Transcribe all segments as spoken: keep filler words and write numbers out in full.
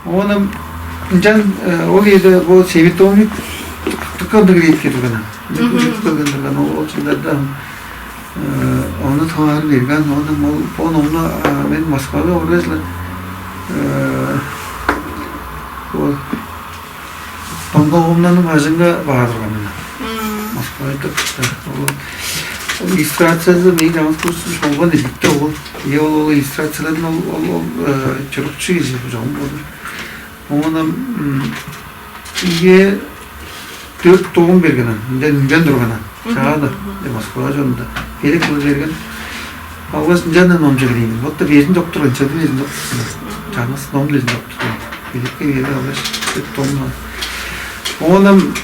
Оон ам ынчан ол ийеде бо Севитомник тыка ындыг редко турган. Ындыг келген турган ол чылдарда. Ону товар берген, ону ол бо номну мен Москвага баргаш-ла, ол Панговумнаның бажыңга баар турган мен. Москвага ол иллюстрациясы мээң чаңгыс курсчу болган эдикте ол. Е ол ол иллюстрацияларын ол ол ол чурукчу кижи чогум болду. Оон ам ийе дөрт тоом берген ам, ынчан үнген турган ам. Чаада, Москвага чонунда. Белек кылып берген. Алгаш ынчан номчу кирейн. Вот да безин доктор, ынчады безин доктор. Чаңгыс ном безин доктор. Белекке берип алгаш, дөрт том. Оон ам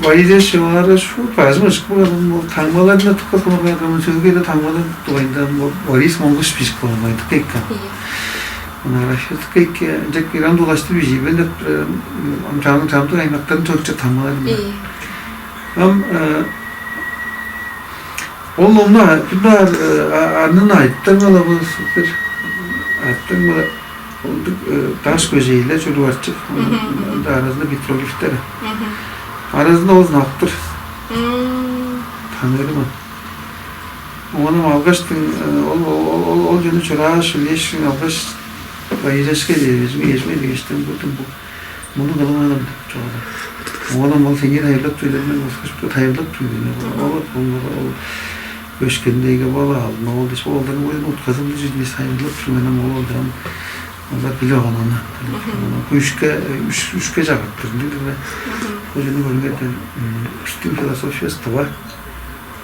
Борис Шеварович бажым ышкып калган, ол таңмаларында тыпкыр кылган, сөөлгеде таңмалар дугайында Борис Монгуш бижип калган, тыка эккен. Монография тыка экке, ынчак иран дулаштыр бижийбен деп, ам чамдык аймактарын төрүкче таңмалар. Ам ол номну бир баар арнын айтып таңмалабыз, бир айтып таңмала. Ол даш көжээлер чуруп арчып, ында аразында петроглифтер. Аразында ол знактыр. Таныырмын. Ону алгаштың ол ол ол ол жөнү чурааш, үлээшиң алгаш, байыжашка дээрежиме эжиме дегештен бутум бу муну кылып алам чогда. Ону ол сеңер хайырлап туйлармен ускаш бу хайырлап туйлармен. Ол ол ол өшкендеги бала алдын ол диш олдарын ойын утказым дижи диш хайырлап туйлармен ол олдан Олар билип алган аны. Күшке, үшке чагыртыр. Ындыг-дыр бе? Бо чүнү көргенде үстүң философиясы тыва.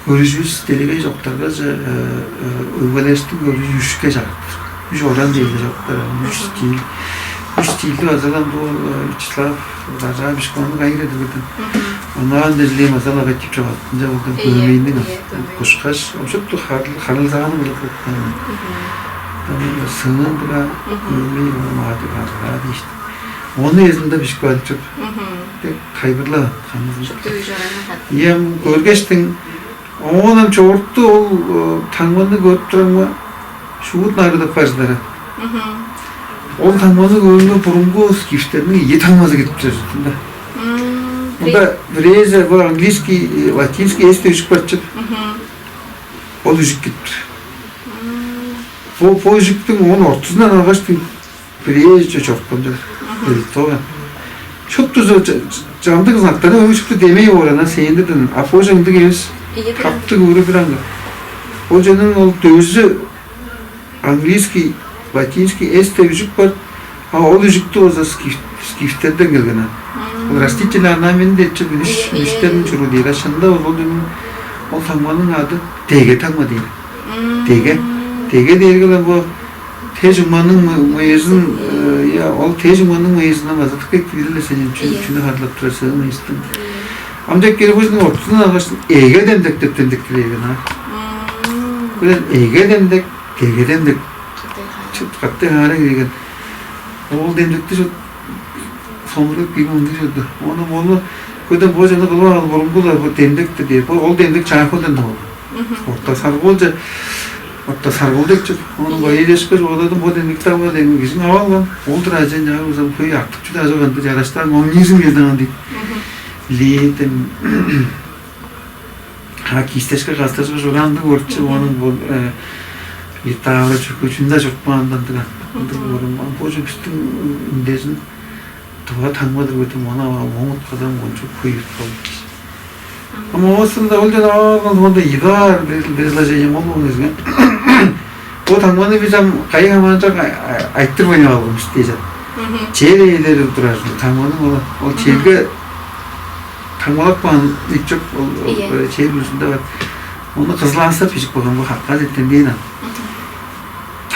Көрүжүбүс делегей чоктаргаже өгбелештиң көрүжү үшке чагыртыр. Үш оран дээле чоктар, үш стиль. Үш стильди базалам бу Вячеслав Бажаевич кыланы кайгыр эдилген. Онаан дежилейм базалага кип чогат. Ынча болду көрмейниң кушкаш, ошопту харылзааны билип кылыптан. Сынын быра көрмей маады баарга дээшти. Ону эзинде бишип калчып, тек кайгырла хамызын. Шупту жараны хат. Ием көргештиң, оонан чоорту ол таңманы көрүп турарга шуут нагыдып бар чыдары. Ол таңманы көөрүнге бурунгу скифтерниң ийи таңмазы кирип турар чыдында. Мында бирээзи бу английский, латинский эс деп үжүк бар чыд. Ол үжүк кирип тур. Бо бо үжүктүң оон ортузундан алгаш бирээже чорупкан чор. Элтога. Шуптузу чамдык знактарны өбүшүктү демей оорана сээндеден, а позже ындыг эвес. Таптыг ууру бир аңгы. Ол чонун ол дөзү английский, латинский эс деп үжүк бар. А ол үжүктү болза скифтерден келген. Ол растительный орнамент деп чүп үнүш үнүштерин чуруу дейт. Ашында ол ол чонун ол таңманың ады деге таңма дейт. Деге. Деге дээрге бу Тежуманың мыйызын, я, ол тежуманың мыйызынан база тык эки билдилер сен чүнү харлап турар сен мыйыстың. Амдек кирип өзүнүң ортузунан алгаш эге демдек деп демдек билеген а. Билен эге демдек, деге демдек. Катты хаара кирген. Ол демдекти шут сомургап кийин ындыг жүрдү. Ону мону көдө бо жана кылып алып бурунгулар бу демдекти деп. Ол демдек чаакылдан да болду. Орта саргуулча орта саргуулдекчип, ону боелешпес оладым бо демдекти алган деген кижиң ап алган. Ол тура ажен жагар узам хөй артыкчы да ажыган жараштаан коммунизм келдиңан дейт. Лиитим а кистешке касташка журанды көрчү, оның бу литавра чүкүчүндө чуртпаандан дыган. Ындыг орун бо жу биздин үндезин Туга таңмадыр көтүм ана оңут кадан кончуп хөйүп калды. Ама оосунда ол жана аарган сонда игаар предложение болмаган кезген. Бу таңманы биз ам кайы хамаанчак айттырбайн алган бис дээжен. Чер ээлери турар таңманы ол ол черге таңмалап каан ичип ол чер бүрүзүндө бар. Ону кызылаастап бижип калган бу хакка сеттен дейн ам.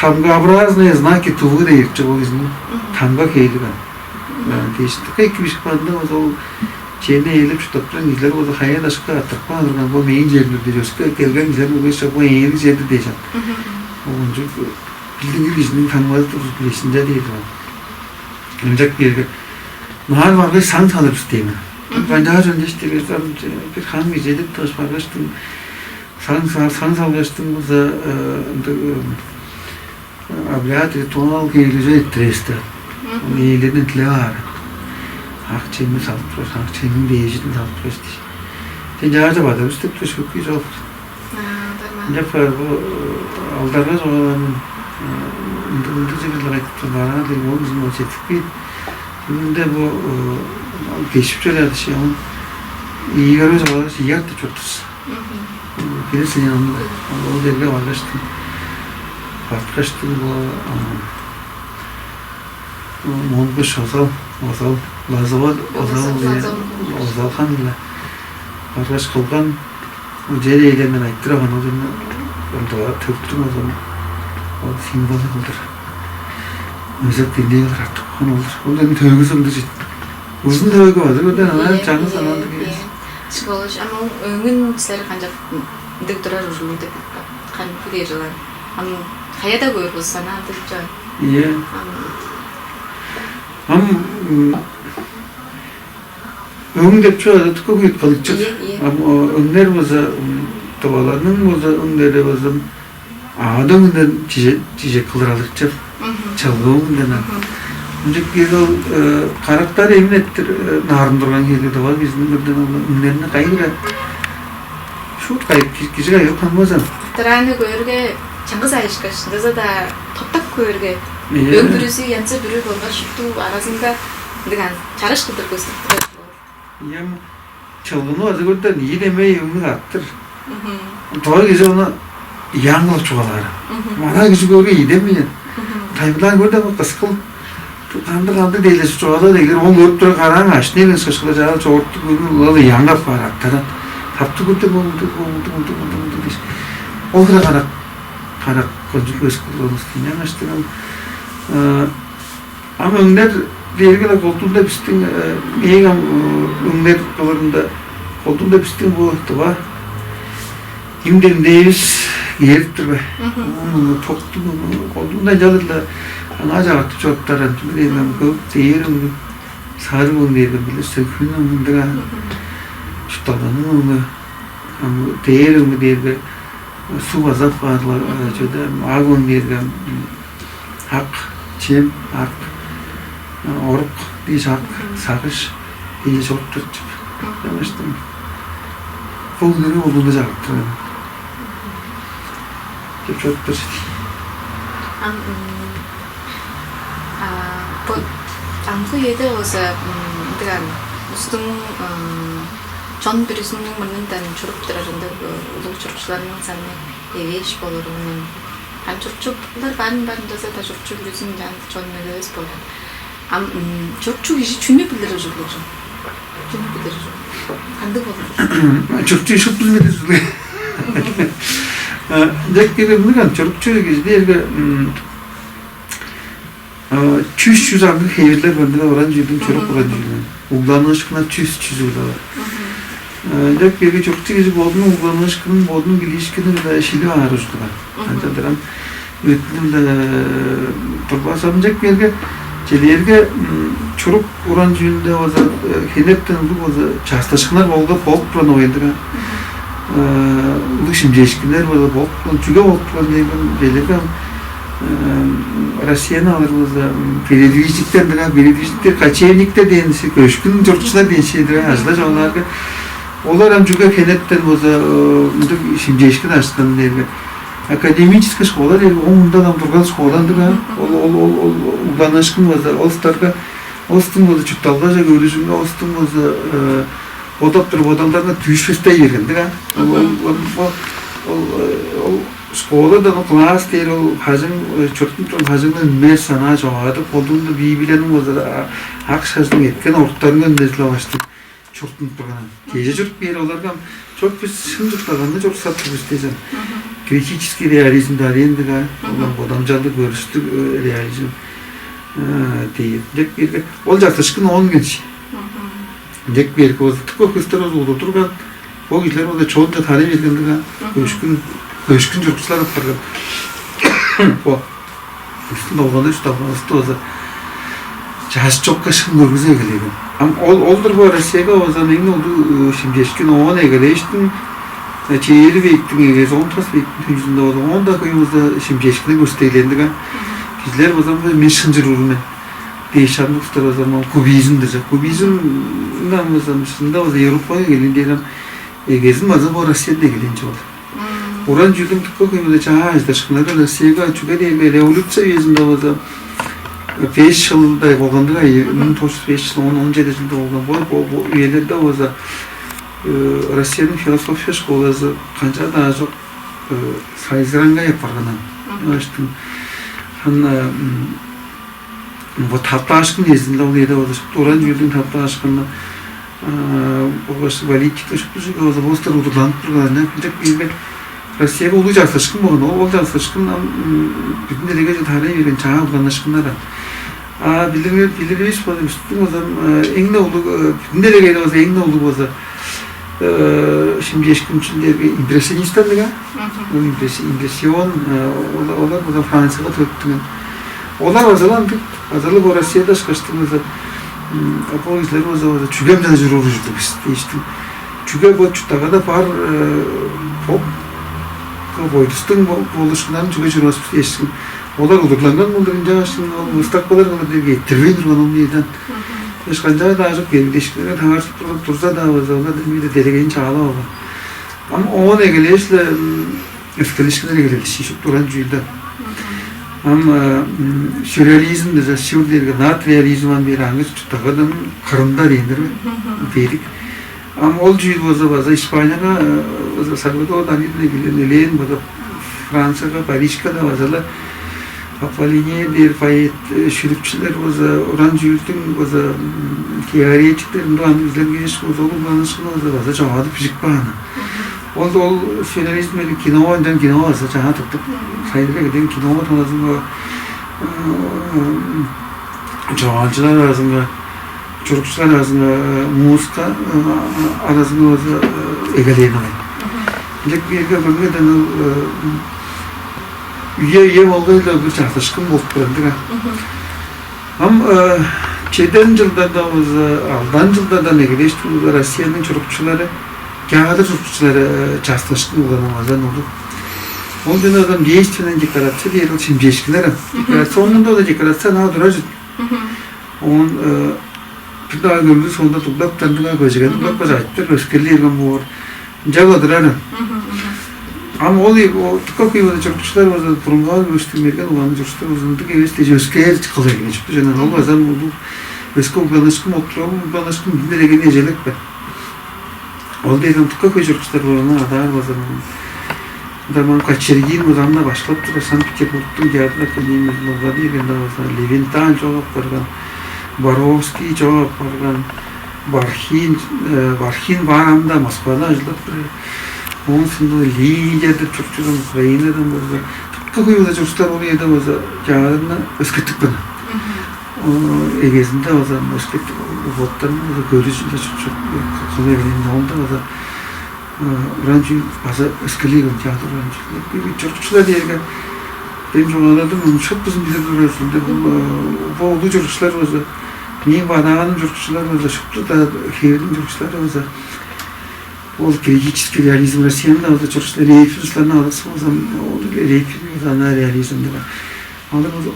Тамгаобразные знаки тувы дейипчи ол изин тамга хейлиган. Дээшти кайки бишип каанда ол черни ээлеп чурттап турган кижилер болза хайа дашка аттырып каан турган бу мээң черимдир дээш өске келген кижилер болбойша бу ээли жерди дээшен. Ол ончук билдиңил кижиниң таңмазы турзуп билесинче дейт ол. Ынчак биерге наар баргай саң салыр бис дейм. Канчаар ынчаш дегеш бир хаң кижи деп тыгыш баргаштың саң саң салгаштың болза ындыг обряд ритуал киирилиже эртирээсте. Ээлерден дилеп аар. Ак чемни салып турар, ак чемниң дээжидин салып турар дээш. Сен чаажа бадырбыс деп тур шүкүй чогул. Ынчап каар бу алдарга чугаалаанын ындыг ындыг чыгырлар айтып тур бараа дег ол кижини ол четтикпейн. Бүгүнде бу кешип чораады ши оон ийи көрүп чугаалаш ийи артып чордувус. Билир сен аны ол жерге баргаштың барткаштың бу Монгуш озал, озал, лазовал, озал, озал, озал хан-ла. Баргаш кылган, ынча эле мен айтырган ол жерни ындыга төктүрүм озал. Ол символу кылдыр. Өзек дилдээ кылдыр артып калган олдур. Ол эми төөгүзү ындыг чит. Узун төөгү базыр көрден анаа чаңгыс анаандык эвес. Школаш ама өңүн силер канчап ындыг турар ужурлуг деп кантип дээр чылар. Ам каяда көөр болза анаандык чаа. Iya. Ам м, өң деп чугаалады көк уйуткалыкчык. Iya, iya. Ам о, өңнер болза м, тываларның болза өңнери болза аада өңүнден чижек чижек кылдыр алырчы. Чылгы өңүнден ам. Ынчык киирге ол карактар эмин эттир наарын турган киирге тывал кижиниң кырдын ол өңнерине кайгыра. Шуут кайып кижи кайгып калбазан. Тыраны көөрге чаңгыс айышкаш, ынчалза-даа топтап көөрге Iya. Өң бүрүзү янзы бүрү болгаш шупту аразынга ындыган чараш кылдыр көстүп турат. Ийем чылгыны база көрден ийи демей өңнүг аттыр. Мгм. Тоой кижи ону яң кылып чугаалаар. Мгм. Мана кижи көөрге ийи демейн. Мгм. Тайбылаан көрден кыскыл кандыг кандыг дейлешип чугаалаар эгер ол көрүп тура караң ашны эмес кышкыла жаал чогуртуп көрүн улал яңгап каар аттаран. Таптыг көрден болду болду болду болду болду деш. Ол кыра карак карак кончуг көс кылган устун яңаштырам. Ам өңнер дээрге-ле колдуунда бистиң мээң ам өңнер кылырында колдуунда бистиң бу тыва имдемдээвис кээрип тур бе? Токтуң колдуунда ынчалыр-ла аңаа чагыртып чоруптар ам чүге дээрге ам көк дээр өңнү сарыг өң дээрге билир сен хүн өңүндүг ам чуртталганың өңү ам дээр өңү дээрге суг база апкаарлар чөде ам ак өң дээрге ам Ак, чем, ак, орук, диш ак, сагыш, ийи чоруптарчык. Чаңаштым. Бо үнүнү улуну чагыптыр. Деп чоруптар. Ам бо амгы үеде болза ындыган устуң чон бүрүзүнүң мурнундан чуруп турар ындыг улуг чурукчуларның саны эвээш болурунун Ам чурукчулар барын барын чаза-даа чурукчу бүрүзүн чон мөгевес болган. Ам чурукчу кижи чүнү билир ужурлуг чүн? Чүнү билир ужурлуг? Кандыг болур? Чурукчу шупту билир ужурлуг. Дек кире билген чурукчу кижи дээрге чүс чүс аңгы хевирлер бандыга уран чүүлдүң чурук уран чүүлүн. Угланыышкына чүс чүзү бар. Дек кире чурукчу кижи бодунуң угланыышкынын, бодунуң билиишкинин шилип аар ужурлуг. Ынчалдыр ам өттүнүм-даа турбас ам чек биерге челээрге чурук уран чүүлүнде база хенертен улуг база частышкыннар болуп турган оюндуга улуг шимчээшкиннер база болуп турган чүге болуп турган деген челээрге ам Россияны алыр база передвижниктер ындыга передвижниктер кочевниктер дээн көшкүн чурукчулар дээн шеедир ажыла чоонаарга олар ам чүге хенертен база ындыг шимчээшкин ачыткан дээрге академическая школа дээр ол мында ам турган школа ындыг а ол ол ол ол угланыышкын база ол устарга ол устуң база чуртталгаже көрүжүнге ол устуң база бодап туруп бодалдарына түйүшпестей берген ындыг а ол ол ол ол ол школада класс дээр ол хажың чуртун турган хажыңдан үнмээр санаа чогааdı колдуунда Библияның база ак шажының эткен оруктарынга үнмезилеп баштым чуртунуп турганын. Кежи чуруп кээр оларга чок бис шын чурттаганны чуруксап тур бис дезем. Критический реализм да арендага, олар бодамчалдыг көрүстүг реализм дейт. Деп берген. Ол жартышкын он генчи. Деп берген ол тыпка көстөр ол удурдурган. Ол кижилер ол чоонда тарай бергендиге көшкүн көшкүн чурукчулар апарган. Бо Үстүн долганы үстү алган ыстываза чаш чокка шын көргүзүп эгелээн. Ам ол олдур бо Россияга база мени улуу шимчешкин оон эгелээштиң чээри бейиттиң эгези он тас бейиттиң түнчүзүндө база оон да кыйывызда шимчешкини көрсөтейлендиг а. Кижилер база мен шынчыр урумен. Дээш ам улустар база ам кубизм дижик. Кубизм ындан база ам шынында база Европага келген дээр ам, эгезин база бо Россиядан эгелээн чүве ол. Уран чүүлдүң дыка хөй-биле чаа ажыдыышкыннары Россияга, чүге дээрге революция үезинде база беш чылдай болгандыг ай, муң тос чүс беш чыл, он, он чеди чылда болган. Бо, бо, бо үелерде база Россияның философия школазы канчаар-даа чок сайзыраңгай апарган. Ынчаштың хан бо таптаашкын эзинде ол эде болуш, уран чүүлдүң таптаашкыны болгаш политика шупту чүге база улустар удурланып турган. Ынчап кээрге Россияга улуу чаасташкын болган. Ол, ол чаасташкын ам бүдүн делегейже тарай берген чаа удурланышкыннар. А билириңер, билиривис болза, бистиң болза эң-не улуг, бүдүн делегейде болза эң-не улуг болза шимчээшкинчилерге импрессионисттер дег, а? Ол импресси-, импрессион, олар, олар болза Францияга төрүттүнген. Олар база-ла ындыг, база-ла бо Россияда ышкаштың болза, бо кижилер болза, болза чүге мынча чоруур ужурлуг бис дээштиң. Чүге бо чурттагада бар бо бойдустуң болушкуннарын чүге чоруур бис дээштиң. Олар удурланган болдур, ынчангаш ол выставкалар кылыр деп эрттирбейн турган ол мындан. Эш канчаар-даа ажык белгилешкиннерге таарышып турган турза-даа болза, олар демейде делегейин чаалап алган. Ам оон эгелээш-ле өскелишкиннер эгелелиши шупту уран чүүлдө. Ам сюрреализм деже сюр дээрге над реализм ам бээр аңгы чурттагадан кырында дээннер бе? Бедик. Ам ол чүүл болза база Испанияга база Сальвадор Далиден эгелээн, элээн база Францияга, Парижка-даа база-ла Паффалини дээр поэт, шүлүкчүлер база уран чүүлдүң база теоретиктер ындыг аны излеп кээш база ол угланыышкыны база база чогаадып бижип кааны. Ол ол сюрреализм эли кино, ынчан кино база чаа тыптып, сайдыра кеден кино талазынга чогаалчылар аразынга, чурукчулар аразынга, музыка аразынга база эгелээн алайн. Ынчап кээрге көңгеден ол үе-үе болгай-ла бир чаасташкын болуп турар-дыр. Ам чеден чылдарда база алдан чылдардан эгелээш турда Россияның чурукчулары, театр чурукчулары чаасташкын улганып алган улуг. Ол ден адам действенная декорация дээр ол шимчээшкиннер ам. Декорация, оон мында ол декорация ынаа турар чүве. Оон бир-даа көрүлүг соонда дуглап тандыга көжеген дуглап база айтып өскерлиирген боор. Ынчап-ла турар. Ам ол дыка кыйбада чурукчулар база бурунгаар көстүн берген уланы чурукчулар база ындыг эвес дээш өскээр кылы берген чүктү жана ол база улуг өске угланыышкын болуп турган угланыышкын билдирегени эжелеп бе. Ол дээрден дыка хөй чурукчулар болуна адаар база Даман Кочергин база анда башкылап турар Санкт-Петербургтуң театр академиясында база дээрден база Левенталь чогап барган, Боровский чогап барган, Бархин, Бархин баар анда Москвада ажылдап турар. Оон соонда Лидия деп чурукчудан Украинадан болза, дыка хөй база чурукчулар ол үеде база театрны өскертип каан. Эгезинде база өскертип боттарын база көрүжүнде чурукчу кылып эгелээн оонда база уран чүүл база өскерлиир театр уран чүүл. Чурукчулар дээрге дем чугааладым, шуптузун билип турар ужурлуг. Бо улуу чурукчулар база, мээң бадааным чурукчулар база, шупту-даа хевирниң чурукчулары база ол критический реализм Россияның-даа база чурукчулар, Рейфельсларны алыксып алзам, ол Рейфель база ана реализм деп. Алар база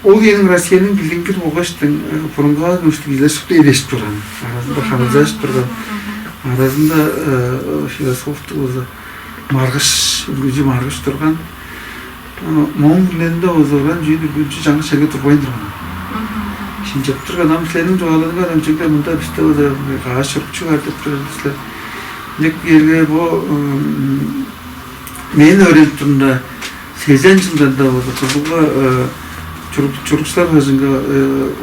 ол үениң Россияның билдингир болгаштың бурунгаар көстүглер шупту эдешип турган, аразында харылзаашып турган, аразында философтуг база маргыш, үргүлчү маргыш турган. Моң хүннеринде база уран чүүл үргүлчү чаңгыс черге турбайн турган. Шимчеп турган ам силерниң чугааларыңар ам чүгле мында бисте база каш чурукчу бар деп турар силер. Ынчап кээрге бо мен өөредип турумда сезен чылдарда база кызылга чурукчулар бажыңга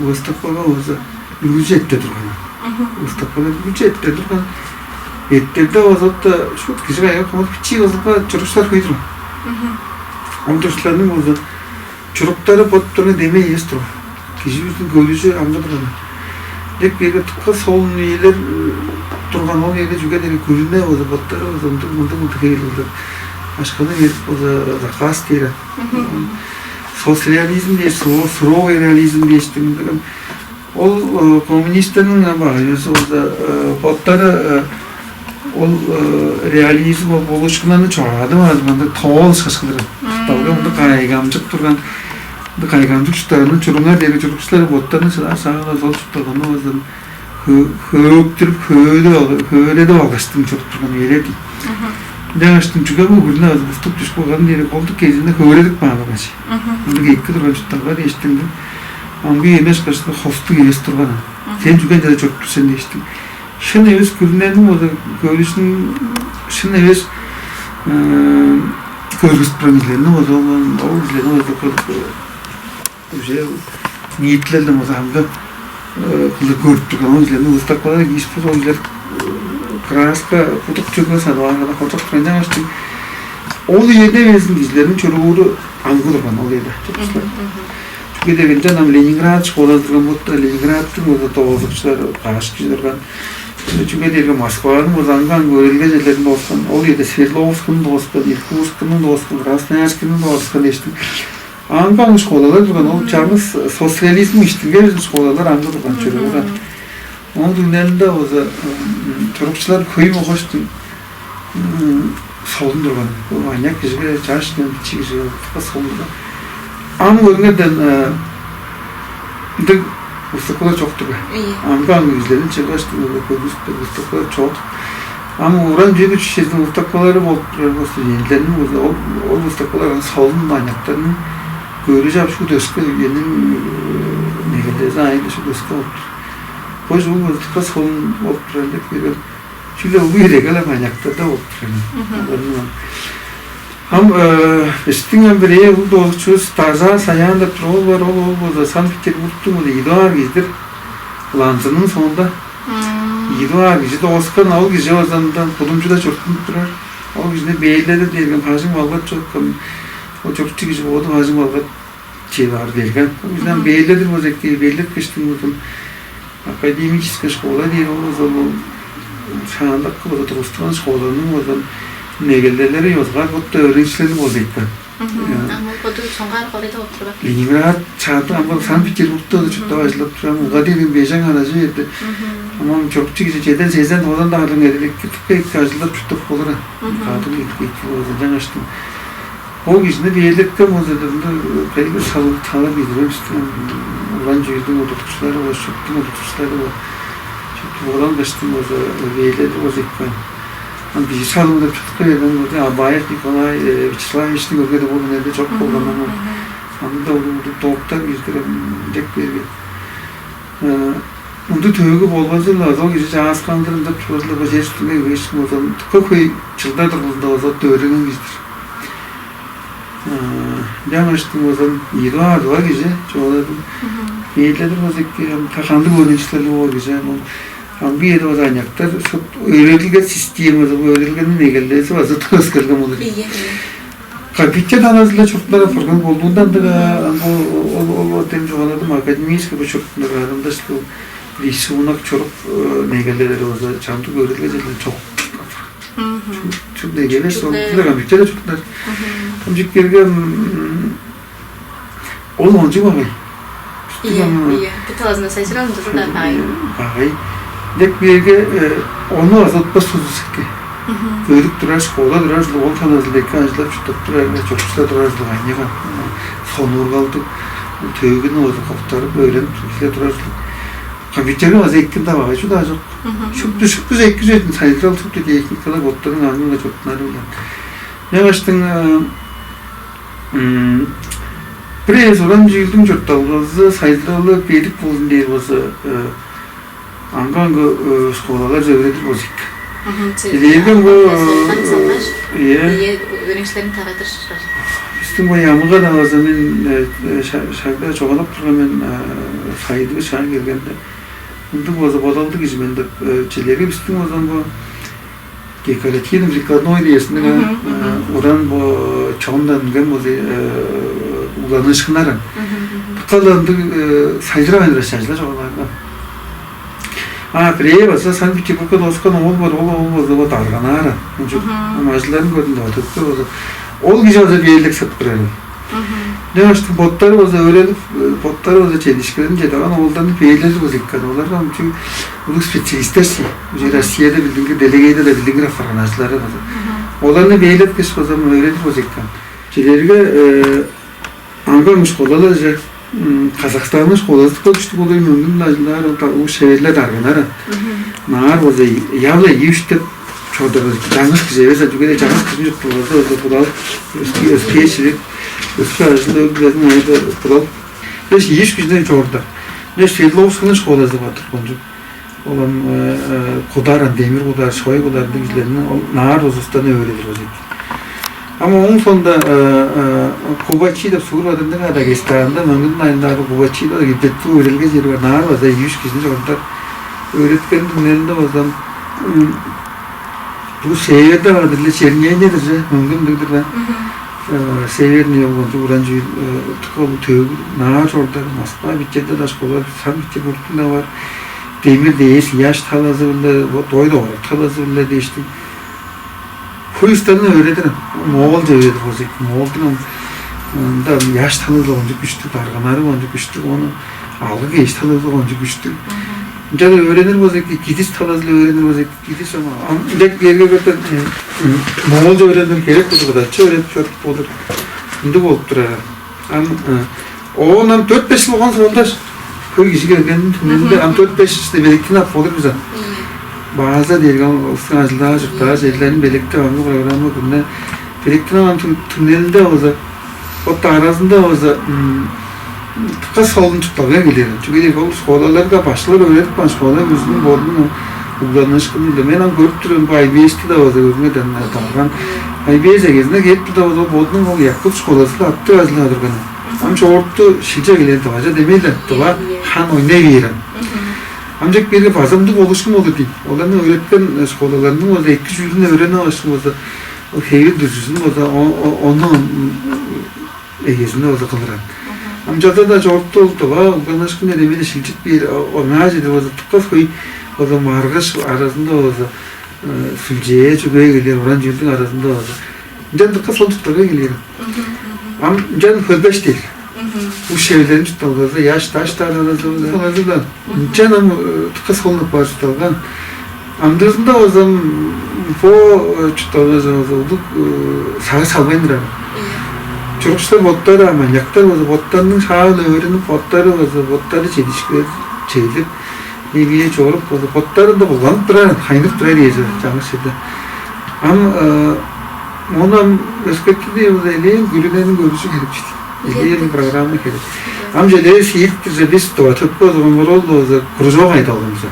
выставкага база үргүлчү этте турган. Выставкага үргүлчү этте турган. Эттерде база отта шут кижи кайгап хамык бичии кызылга чурукчулар хөй турган. Ол чурукчуларның база чуруктары бот турган деме эвес турган. Кижи бүрүн көрүжү аңгы турган. Деп берге тукка солун ийилер турган ол эде чүге дээрге күрүнү база боттары база ындыг мындыг мындыг хейлелдер. Ашканы берип база заказ дээр. Соцреализм дээш, суровый реализм дээш деген. Ол коммунисттерниң багайысы база боттары ол реализм болушкунаны чогаадып алганда тоол шашкылар. Далга мындай кайгамчык турган Кайгамчык чурттарының чуруңар дээрге чурукчулар боттарының шыдаар шаанда сол чуртталганы болза хөөктүрүп, хөөредип алгаштың чуруп турган үелер дейт. Ынчангаштың чүге бо күрүне азы буступ дүшүп калган дээри болдук кезинде хөөредип каан болган чий. Ындыг эки турган чуртталга дээштиң амгы эмеш кыштын хостуг эвес турган. Сен чүге ынча чоруп тур сен дээштиң. Шын эвес күрүнениң болза көрүшүн шын эвес көргүзүп турган кижилерни болза ол кижилерни болза уже ниитилелден болза хамга кылдыр көрүп турган ол кижилерни устакпалар киишпес ол кижилер краска будук чүгле садып ааргада хоржок турган жаңаштың ол үеде безин кижилерниң чурууру аңгы турган ол үеде. Чүге дегенде ам Ленинград школада турган болду. Ленинградтың болза тоозукчулары каш кижи турган. Чүге дээрге Москваның болза аңгы-аңгы өөредилге черлерин дооскан, ол үеде Свердловскийни дооскан, Иркутскийни дооскан, Красноярскийни дооскан дээштиң. Аңгы-аңгы школалар турган, ол чаңгыс социализм иштинге школалар аңгы турган чүрү турган. Оон түңнелинде болза чурукчулар хөй болгаш солун турган. Бул аныяк кижиге, чаш бичии кижиге солун турган. Ам көрүңерден ындыг устукулар чок турган. Аңгы аңгы кижилерин чыггаш көргүзүп берген устукулар чок. Ам уран чүве чүчезиниң устукулары болуп турар студентилерниң ол устукулар солун аныяктарның көрүжү ап шуут өске үениң негелдези айында шуут өске болуп тур. Бо чугуң устукка солун болуп турар деп көрөм. Чүгле улуу эреге-ле маньяктарда болуп турар. Ам бистиң ам бирээ улуг доозукчувус Дажаа Саян деп туруп ол бар, ол ол болза Санкт-Петербургтуң ол идуар кижидир. Ланзының соонда идуар кижи дооскан, ол кижи озандан кудумчуда чурттунуп турар. Ол кижини бээледи дээрген бажың балгат чоткан. Ол чуртчу кижи боду бажың балгат чеваар берген. Ол кижиден бээледир болза эки, бээлеткештиң болзун академическая школа дээр болза ол шаандакы болза тургустурган школаның болза негелделери ёзугаар бутта өөреникчилери болза экен. Ам ол боду соңгаар корейде отуруп Ленинград чаады ам Санкт-Петербургта да чурттап ажылдап турам. Уга деген бежен аражы берди. Амам чурукчу кижи чеден сезен тоозан да арлың эдилик тыпка эки ажылдап чурттап болура. Кадыр эки эки болза жаңаштым. Ол кижини бээлеткен болза дырында кайгы салып талап идиребистиң улан чүүлдүң удуртукчулары болза шуптуң удуртукчулары болза шупту улан кыштын болза бээледи болза ипкен. Ам бижи салымда чуртка берген болза Абаев Николай Вячеславовичтиң өргеде болган эле чок болган аны анда улуг дооптар киирдирем деп берген. Ындыг төөгү болбазы-ла озол кижи чааскаандыр ындап тургузула бо чер үстүнге кээшкин болза тыка хөй чылдар тургузунда озот өөренген кижидир. Жаңаштың болза ийи дугаар дугаар кижи чоолайдым. Ээледир болза эки та кандыг өөренчилерлиг боор кижи ам ам бу эде болза аняктар шут өөредилген системазы бу өөредилгенин эгелдээзи база тыгыс келген болур. Компьютер таназылда чуртунар апарган болдуундан дыга ол ол тем жогаладым академический бу чуртунар адамдашты рисунок чуруп негелделери болза чамдык өөредилге жерлер чок. Чук негелер ол компьютер чуртунар. Ымчык берген ол ончук багай. Iya, iya. Бит талазында сайжыралым жызылдар багай. Багай. Деп биеге ону азатпас тузу сикке. Көрүп турар школа турар ол талазында эки ажылап чуртап турар чокчула турар айнега сонуургалдыг төөгүнү озу коптарып өөренип биле турар. Компьютерге база эккин да багай чуда ажок. Шупту шупту эки жетин сайжырал шупту техникалар боттарың аңгыга чоттунары билен. Мен баштың бирээзи уран чүүлдүң чуртталгазы сайдылалы бедик болзун дээр болза аңгы-аңгы школалар жевредир болза эки. Дээрген бу Ие. Ие өөреникчилерин тарадыр. Биздин бу ямыга да база мен шагда чогулуп турган мен сайдыбы шаан келгенде ындыг болза бодалды кижи мен деп чилери биздин болзан бу декоративный прикладной диэсинден уран бо чогундан үнген болза уланышкыннарын. Калды ындыг сайжырабайн ырашчаажыла чогулаарга. А бирээ база Санкт-Петербургка доскан ол бар, ол ол база бо дарганаар. Ынча амаажыларын көрдүм да төптөр база. Ол кижи база бээлик сып турар. Дем аштын боттары база өөренип, боттары база чедишкилерин чедаган оолдарны бээлери база иккен. Оларга ынчы улуг специалисттер си. Уже Россияда билдингир, делегейде да билдингир апарган ажылары база. Оларны бээлеп кеш база өөренип база иккен. Чилерге Аңгы школаларже Казахстанның школазы көпүштүг болур, мөңгүн ажылдаар ол шеверлер дарганар. Наар болза явла ийиштеп чордур, жаңыш кижи эвес, чүге чаңгыс кижи чурттугуза болза будал өскээшилик, өскө ажыл өглерин айда будал. Беш ийиш кижиден чорду. Беш Свердловскунуң школазы бар турган. Олам кударан, демир кудар, шой кудар дигизлерин ол наар узустан өөредир болза эки. Ама ооң соонда Кубачи деп суур бадырдың ада Дагестанда мөңгүн айындаары Кубачи деп гибдетти өөрелге жери бар. Наар база ийиш кижини чогуртар. Өөреткенин түңнелинде болзам бу северде бадырлы чернение дирже мөңгүн дигдир бе? Северный болгон уран жүүл тыка ол төгү наар чордар Москва бичеде даш болар, Санкт-Петербургтунда бар. Демир дээш яш талазы биле дой догурак талазы биле дээштиг. Хуюстарны өөредир. Моол же өөредир болза эки. Моолдун ында яш талазы ончу күштүг, дарганары ончу күштүг, ону алгы кеш талазы ончу күштүг. Ынча өөренир болза эки, кидис талазы өөренир болза эки, кидис ама ам дек берге көрдө моол же өөренир керек болза кыдачы өөредип чоруп болур. Ындыг болуп турар. Ам оон ам төрт беш жыл болгон соонда хөй кижи келгенин түңнелинде ам төрт беш жыл белектин ап болур биза. База дээрге улустуң ажылдаа чурттаа жерлерин белектеп аңгы программа күнүнө белектин алган түңнелинде болза, вот аразында болза тыка солун чуртталган келер. Чүге дээрге ол школаларга башкылар өөредип каан школа өзүнүң бодунуң угланыышкыны-биле. Мен ам көрүп турган бу айбиэсти да болза өзүнге далган. Айбиэс эгезине кээп турда болза бодунуң ол якут школазы-ла аттыг ажылдаа турган. Ам чогурту шилче келген дыважа демей-ле дыва хан ойнай бээр ам. Амчак берге базамдыг болушкун болду дейм. Оларны өөреткен школаларның болза эки чүүлүн өөренип алышкын болза ол хевил дүрзүзүн болза ону эгезине болза кылыран. Амчалда да чогурту ол дыва уганышкын демени шилчип бээр оңаа чеде болза туккас хөй болза маргыш аразында болза сүлчээ чүгөй келер уран чүүлдүң аразында болза. Ынчан дыка солчуктарга келген. Ам ынчан хөлбеш дээр. Бу шевлерин чутталгазы, яш даш дааразы, ынчан ам дыка солнуп бар чутталган. Амдыызында озам бо чутталгазы улуг сагы салбайн турар. Чурукчулар боттары ам маньяктар болза боттарының шаалы өөрүнүп, боттары болза боттары чедишкилер чедип, эмээ чоруп болза боттарында булганып турар, хайнып турар ээже жаңы шеде. Ам ону ам өскетти болза элээн күрүнениң көрүжү херипчиди. Элээн программа хереп. Ам желээ сиириктирже бис дова төппө озугун боролду болза кружок айдалган бис.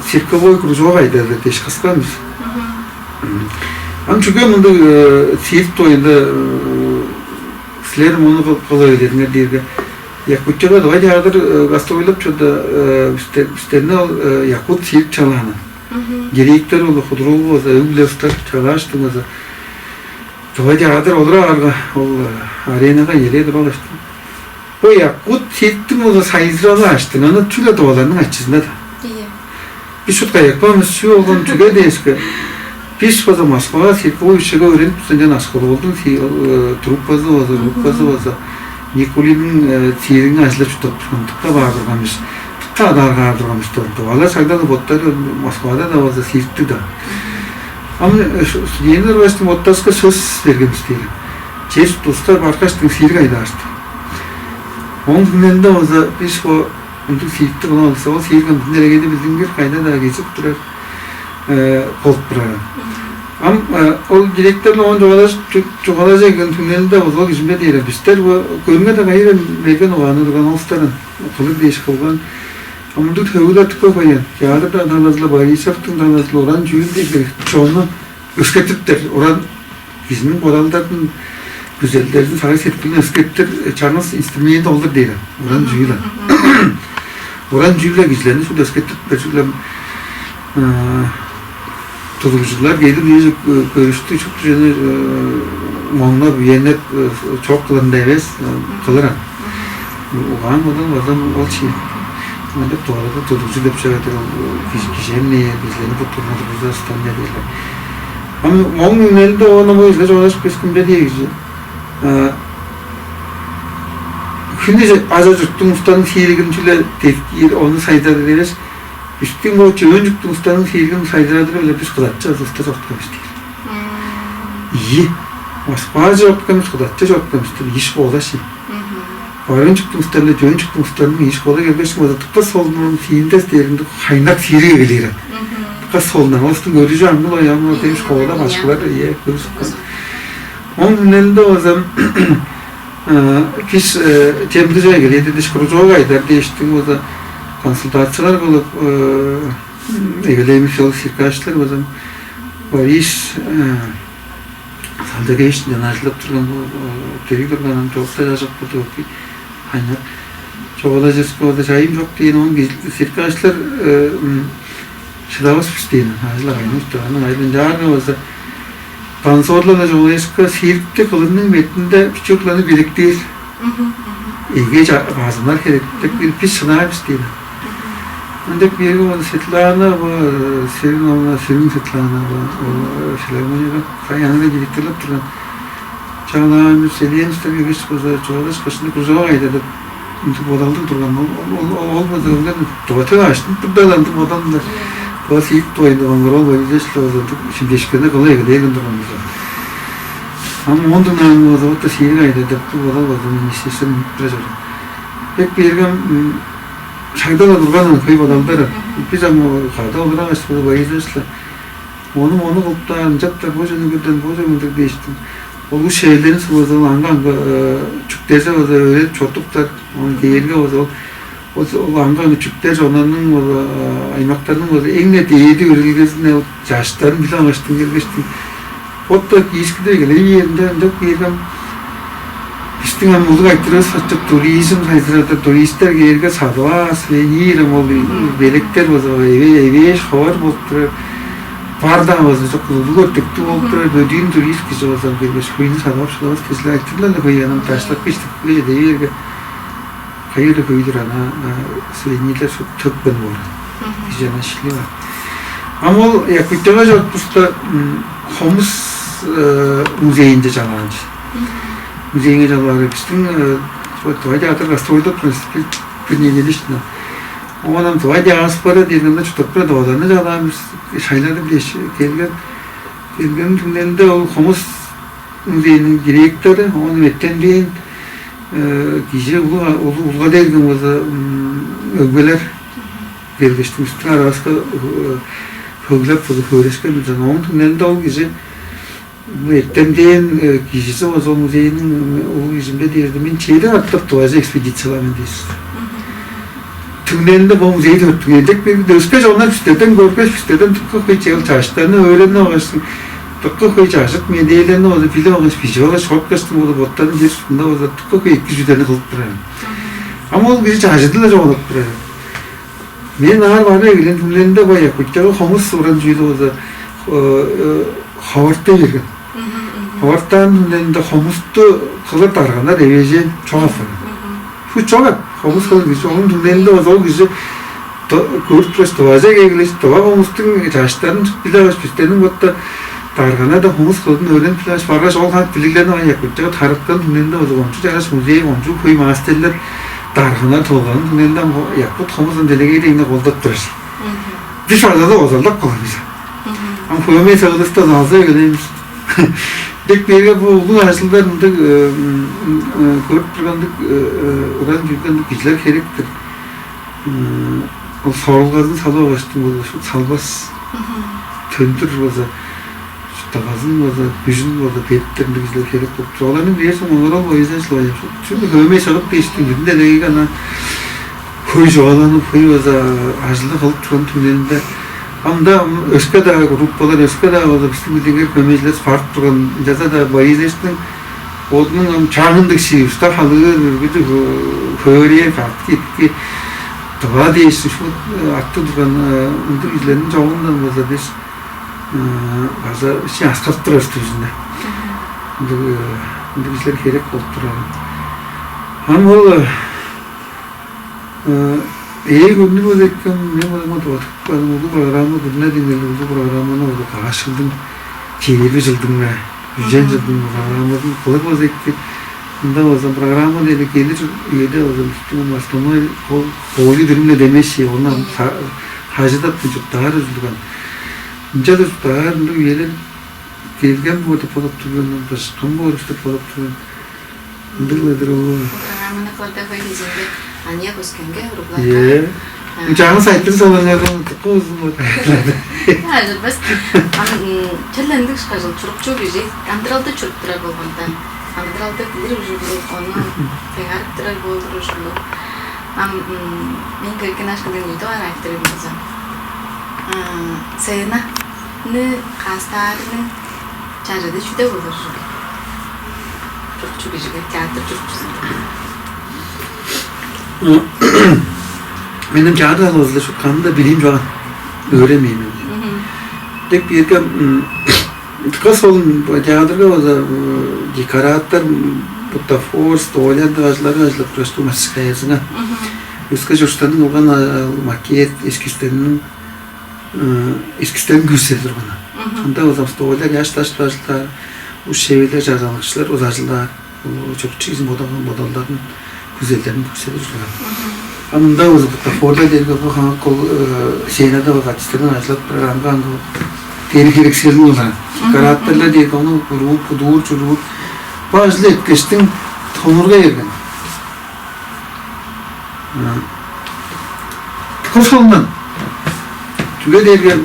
Цирковой кружок айдалды деш кыскан бис. Ам чүге мындыг сиирт тоюнда силер муну кыла бериңер дээрге Якутияга давай театр гастролдап чорда бистерни ол якут цирк чалааны. Директор ол худругу болза өглестер чалааштың болза давай театр олура аарга ол аренага еле тура алаштым. Бо якут цирктиң болза сайзыралы аштың аны чүгле долларның ачызында да. Бис шут каякпамыз чүү болган чүге дээшке. Бис база Москвага цирковой учеге өөренип турсанчан ашкылыбылдың труппазы база группазы база Никулиниң циригин ажылдап чурттап турган тыкка баар турган бис. Тыкка адааргаар турган бис. Алар шагда да боттары Москвада да база сииртти да. Ам студентилер баштың боттарыска сөс берген бис дээр. Чест тустар баркаштың сиирик айдаарышты. Ооң түңнелинде база бис бо ындыг сииртти кылып алса, ол сиирген бүтүн эрегеди билдингир кайда-даа кезип турар болуп турар. Ам ол директорну оон чугаалажып чугаалажа келген түңнелинде озуга кижимче дээр бистер көрүңер да кайы берген угааны турган олустарын кылыр дээш кылган. Ам мындыг төвүлер тыппай баян. Театрда талазыла Борисовтуң талазыла уран чүүл дег чонну өскертиптер. Уран кижиниң бодалдарын күзелдерин сагыш сеткилин өскертир чаңгыс инструмент олдур дээр. Уран чүүл. Уран чүүле кижилерни шуут өскертиптер чүгле тудугжулар келип ээже көрүштү чупту жана моңнап үенеп чок кылырында эвес кылыран. Угаан бодан базам ол чи мындай дуаларда тудугжу деп чыгатыр ол кижемне кижилерни бут турган тургуза стан деп эле. Ам моң үнелинде оона бо изге чогулашып кескимде дии кижи. Хүнү ажа журттуң устан сииригин чүле тевкиир ону сайзадыр эвес. Бистиң бо чөөн жуктуң устанын сииргин сайзадыр эле бис кылатчы азы уста чорткан бис дээр. Ийи. Москваже чорупкан бис, кудатче чорупкан бис, иш кола ши. Барыын чуктуң устарында, чөөн чуктуң устарында иш кола келгеш, база дыка солунур, сииндес дээринде хайнак сиириг эгелээр. Дыка солунар, олустуң көрүжү аңгыл ояңгыл, демиш кола башкылар, ие, көрүшүп. Оң үнелинде база киш темдиже эгелээр дээш, кружок айдар дээштиг база консультациялар кылып эгелээмис ол сиркаштар база Борис Салдагеевичтен ажылдап турган, дириг турганын чоокта чажык курдук, аныяк чогулажыска болза чайым чок дээн, оон сиркаштар шыдавас бис дээн, ажыл агайнывыс турганын айылын чаарга болза танцорларны чогулайыска сиркти кылымның бетинде пичукланы биликтээр. Эге базынар херек деп бир бис шынаабыс дейн. Ындек биеги ол Светлана, Севиновна, Севин Светлана, ол филармонияда каяны директорлап турган. Чаңнаан бир селенстер киргеш болза чугадаш башында кружок айда деп ынтып бодалдыг турган. Ол ол ол болза ылган догатыга аштын турдаланды бодалында. Бо сиип тугайында оңгорол болуйдеш болза шимдешкени кылай кылайгын турган болза. Ам оон дыңнаан болза отта сиириг айда деп бу бодал болза министерство минип тура чорду. Бек бергем шагдала турган кый бодалдар. Биз ам када олурагаш болза болуйдеш. Ону мону кылыптаар ынчаптар бо чүнү бирден бо чүнү мындыг дээштим. Ол шээлерин сывызыл аңга-аңга чүктерже база өөредип чордуптар. Ону дээрге база ол ол аңга-аңга чүктер чонанның база аймактарның база эң-не дээди өрелгезине жаштарын биле алгаштың келгештиң. Отто киишкиде келе биеринде ындак биергем. Бистиң ам улуг айтырывыс ачып туризм сайзырада туристтер кээрге садып аас венирем ол белектер база эвээш ховар болуп турар. Бар-даа база чок улуг өртектиг болуп турар, бөдүүн турист кижи база келгеш, хөйнү садып ап шыдавас кижилер айтырлар эле хөй анан таштап киштик дей берге кайы-ла хөй-дүр ана сувенирдер төкпен боор. Кижи ана шили бар. Ам ол Якутияга чорупкуста хомус музейинде чалаанчы. Музейинге чалаары биздин давай театр гастрольдап бир неделе ишти. Оон ам давай диаспора дегенде чутуп бир доданы чалаан бир шайлады билеш келген. Келген түңненде ол хомус музейниң директору, ону эттен бээн кижи улуга дээрген болза өгбелер келгештиң үстүн араска хөглеп болза хөөрөшкен билзен. Оон түңненде ол кижи эттен бээн кижиси болза ол музейниң улуг кижимбе дээрди мен чеди катап тыважа экспедициялар мен дейсиз. Түңненинде бо музей төрүттүг эдек берди. Өске чоннар бистерден көрбес, бистерден дыка хөй чыгыл чаштарны өөренип алгаш, дыка хөй чажык медээлерни ону билип алгаш, бижип алгаш, чоруткаштың болуп, боттарын жер ушкунда болза, дыка хөй эки чүдени кылып турар. Ам ол кижи чажыды-ла чогулап турар. Мен аар бары эгелен түңненинде бо Якутияга хомус уран чүүлү болза, ховартай берген. Ховартаан түңненинде хомусту кылыр дарганнар эвээжен чок апарган. Бу чок ап, хомус кылыр кижи. Ооң түңненинде болза ол кижи көрүп тургаш, дыважа кегилеш, дыва хомустуң чаштарын биле алгаш, бистерниң бутта даргана да хомус кылдын өөренип биле алгаш, баргаш, ол хант билиглерни аяк бутчага тарыткан түңненинде болза ончу чараш музей, ончу хөй маастерлер даргана толганын түңненинде якут хомус делегей дегине колдап турар. Бис база-да озалдап калган бис. Ам хөмей сагылыста залза эгелейбиз. Дек берге бу улуг ажылдар ындыг көрүп тургандыг, уран жүргендиг кижилер херектир. Ол сорулгазын салып алгаштың болза, шут салбас. Төндүр болза, шут дагазын болза, күжүн болза, бериптер ындыг кижилер херек болуп тур. Оларның бээр соң олар ол боюза чылбай. Шут чүнү хөмей сагып дээштиң, бүдүн делегейге ана хөй чугааланып, хөй база ажылды кылып турган түңнелинде. Ам-даа өске-даа группалар, өске-даа база бистиң билдингер хөмейжилер барып турган, ынчалза-даа Борисовичтиң бодунуң ам чаагындыг шии уста халыыр үргүдү хөөрээр катты итки дыва дээш ушул атты турган ындыг кижилерниң чогундан база бис база ичи аскарып турар түбүзүнде. Ындыг ындыг кижилер херек болуп турар. Ам ол ээ күндү болу экен мен болума дыва Улуг программа күрүне деңнели улуг программаны ол каш жылдың чээрби жылдың бе, үжен жылдың программасын кылып болза эки. Мында болза программа дээли келир үеде болза бистиң основной ол боолу дүрүмле демеши, ону хажыдап чурттаар ужулган. Ынча чурттаар ындыг үелер келген боор деп бодап турган, башкам боор деп бодап турган. Ындыг-ла-дыр ол. Программаны көрдө хөй кезинде аныяк өскенге уругларга. Э. Чаңгыс айтыр салаңардан тыккы узун боор. Ажырбас. Ам черлендик ышкажыл чурукчу кижи амдыралды чуруп турар болгондан, амдыралды билир ужурлуг, ону кайгарып турар болур ужурлуг. Ам мен келген ашкындан ийди баар айтырым болза, сценаны каастаарының чажыды чүде болур ужурлуг? Чурукчу кижиге, театр чурукчузунга. Менин чаада алывызда шутканында билим чоган, өөремейн мен. Тек бирге кыс ол театрга база декоратор, бутафор, столяр ажылары ажылап турашты мастерскаясыңа. Өске чурттарның болган макет эскистеринин эскистерин көрсөтүп турган. Анда база столяр, яш даш ажылдаар, ус шевелер, чарганыкчылар ол ажылдаар. Чок чиизин бодаган бодалдарын, күзелдерин көрсөтүп турган. А мында база бутафорда дээрге бу хаңак ол сценада база артистерден ажылап турар, аңгы аңгы дээри херексерин улар. Карааттарлар дээрге ону урууп, будуур, чуруур. Бо ажылды эткештиң тонурга берген. Кошулундан. Чүге дээрге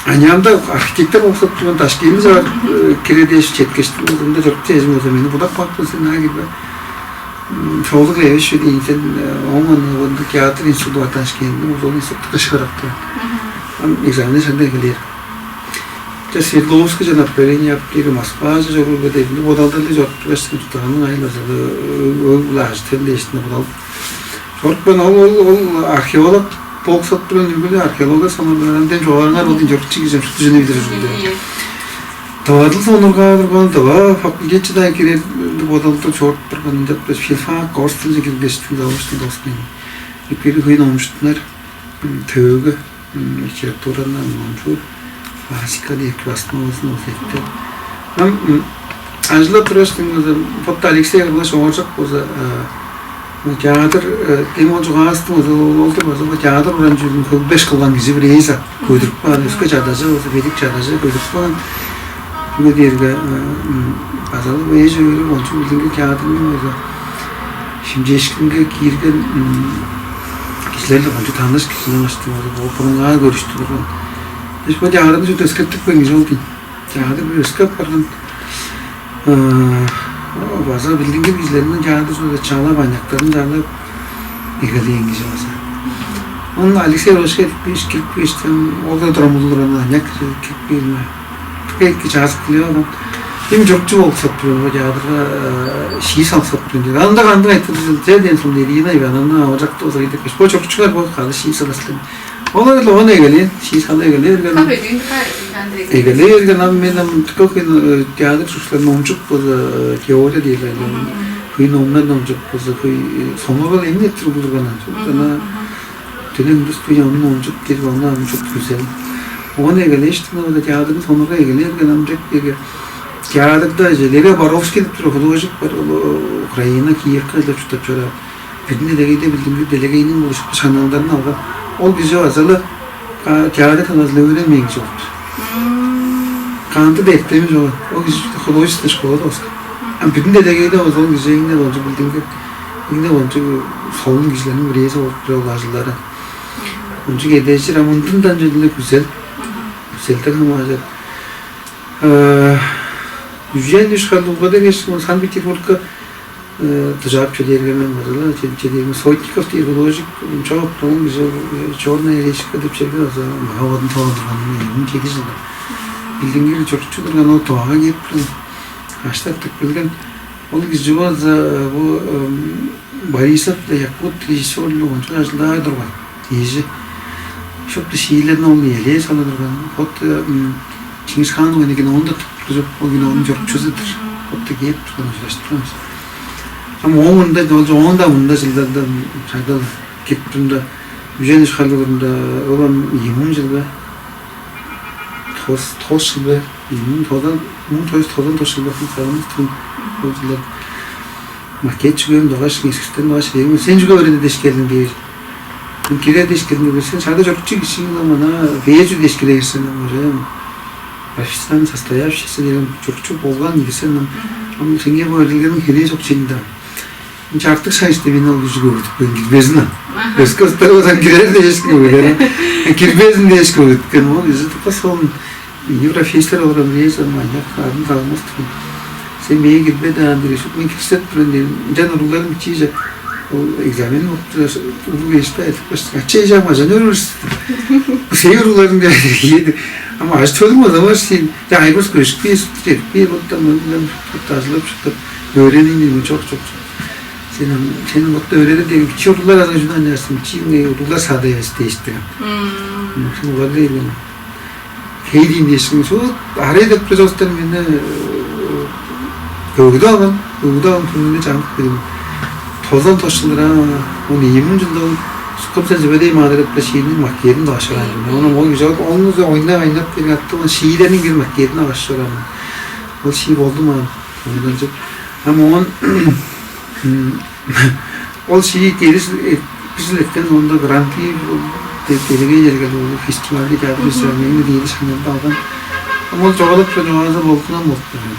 аняамда архитектор болсуп турган Ташкентте бар, кире дээш четкештим, ында чорукчу эжим болза мени будак бакпын сен ага кирбе. Шоолуг эвеш дейн сен оңон онда театр институту атанышкенде узон институтта кышкыракты. Экзаменде шандай келер. Че Свердловскийже направление ап киири Москваже чоруур бе деп, бо бодалдарлыг чоруп тургаш, Тыгының айылазы өг-, өг-, ажы тел дээштине бодалып. Чорупкан ол, ол, ол археолог болуксап турган үлгүлү археология самалардан дем чугаарыңар ол дин чорукчу кижем шупту жана билир үлгүлү. Тавадыл сонурга турган, дава факультетче да кирер бодалдыр чоруп турган деп филфак орстунча киргештин залыштын доспен. Эпкери хыйын омуштунар төөгү литератураны номчуур классика деп классновазын ол сетте. Ам ажылап тураш деңиз, вот Алексей Кырлаш ооржак болза, театр дем ол чугаастың болза, ол болза театр уран чүүлүн хөгбеш кылган кижи бир эйза көдүрүп каан, өске чадажы болза, бедик чадажы көдүрүп каан. Чүге дээрге базалы эже өөрү ончу билдинге театрның болза шимчээшкинге киирген кижилерли кончуг таныш кижини аңаштың ол бурунгаар көрүштү турган. Бис бо театрны чүт өскертипкен кижи ол дейн. Театр бир өскеп барган база билдингир кижилерниң театр чүве чаалап, аныяктарын чаалап эгелээн кижи база. Ону Алексей Рожка кирип кээштен ол да турамылдыр аны аныяк кирип кээрине. Эки чаазып килип алган. Эми чурукчу болуп сап тур бо театрга шии салып сап тур. Анда кандыг айтып же ден сон Ирина Ивановна аважакты болза кедек бо чурукчугар бо кады шии саласлын. Олар эле ону эгелээн, шии сала эгелээ берген. Как это? Эгелээ берген ам мен ам как театр чурукчуларын номчуп болза теория дейли. Хый номнар номчуп болза хый сонугал эмне туруп турган ана. Түнүн бис туян ончуп кирип, онда ончуп күзел. Оон эгелээштиң ода театрны сонурга эгелээрген ам деп деге театрда Лере Боровский деп туруп художник бар, ол Украина, Киевке эле чурттап чора. Бирни делегейде билдим, делегейниң болушуп шанаалдарын алган. Ол кижи базалы театр талазында өөренмээн кижи болуптур. Кандыг да эртеми жок. Ол кижи художественный школада оскан. А бүтүн делегейде ол кижиниң болчу билдимге, инде болчу солун кижилерниң бирээзи болуп тур ол ажылдары. Ончук эдежир, а мындындан чүдүлү күзел. Күзелден хамаажыр. Үжен үш харлууга дегеш, Санкт-Петербургка дужаап чүдээрге мен база чедээрге Сотников дээр художник чогуп турган кижи черная речка деп черге база мага бодун тоон турган чеди жылда. Билдингир чуртчу турган ол тоога кээп турган. Аштап тык билген. Ол кижи база бу Борисов Якут режиссерлуг ончуга ажылдаар турган. Ийижи шупту шиилерин ол элээ сала турган. Вот Чингис Хаан деген кинону да туттуруп, ол кинонун чорукчузу-дыр. Вот да кээп турган ужураштырганбыз. Ам оон мында ол оон да мында жылдарда шагдал кирип турумда үжен үш харлыгырында ол ам ийи муң жылга тос тос жылга ийи муң тозан муң тоюз тозан тос жылга сагынып турум. Ол жылдар макет чүгээн догаш эскиштен догаш ээн сен чүге өрүнү деш келдиң дээр. Кире деш келдиң сен шагда чорукчу кишиң мына бээр чү деш келээрсен уже. Официально состоявшийся деген чурукчу болган кижи сен. Ам сеңээ бо эрилгениң херээ чок чейин-даа. Чартык шайышты мен ол кижи көрдүк мен кирбезин ам. Өске устар болза кирер дээш көрдүк. Кирбезин дээш көрдүк. Ол кижи тупас ол. Мени профессор олар эмнээш ам аняк арын калмас. Сен мээң кирбе даан диреш мен кирсеп туран дээм. Ынчан уругларым чиижеп ол экзамен болуп турар. Улуг эшти айтып каштык. Ача эжам ажан өрүрүс. Сей уругларым деп. Ама аш төлүм озамаш сен. Я айбыс көшүкпей сутуп жетпей оттан мындан дажылап шуптап өөренин чок чок. Сен сен отта өөредир деген бичи уруглар азан шуну анясың. Бичи уруглар саадаяс дээштиң. Сен улар дейген. Хей дейм дээшиң. Су арай деп бир остан мени өгүдү алган. Өгүдү алган күнүнө чамдык билим. Тозан тошчулар он ийи муң жылдан суккум сен зибедей маадырып да шииниң макиерин да ашыран. Ону ол кижи ону ойнап ойнап келген атты шиидерниң бир макиерин ашыран. Ол шии болду маан. Ондан ам он ол шии кери бир жыл эттен онда гранты делегей делгел болду фестивальды каапырса мени диили шаңнарда алган. Ол жогалап чогааза болкунан болуп турган.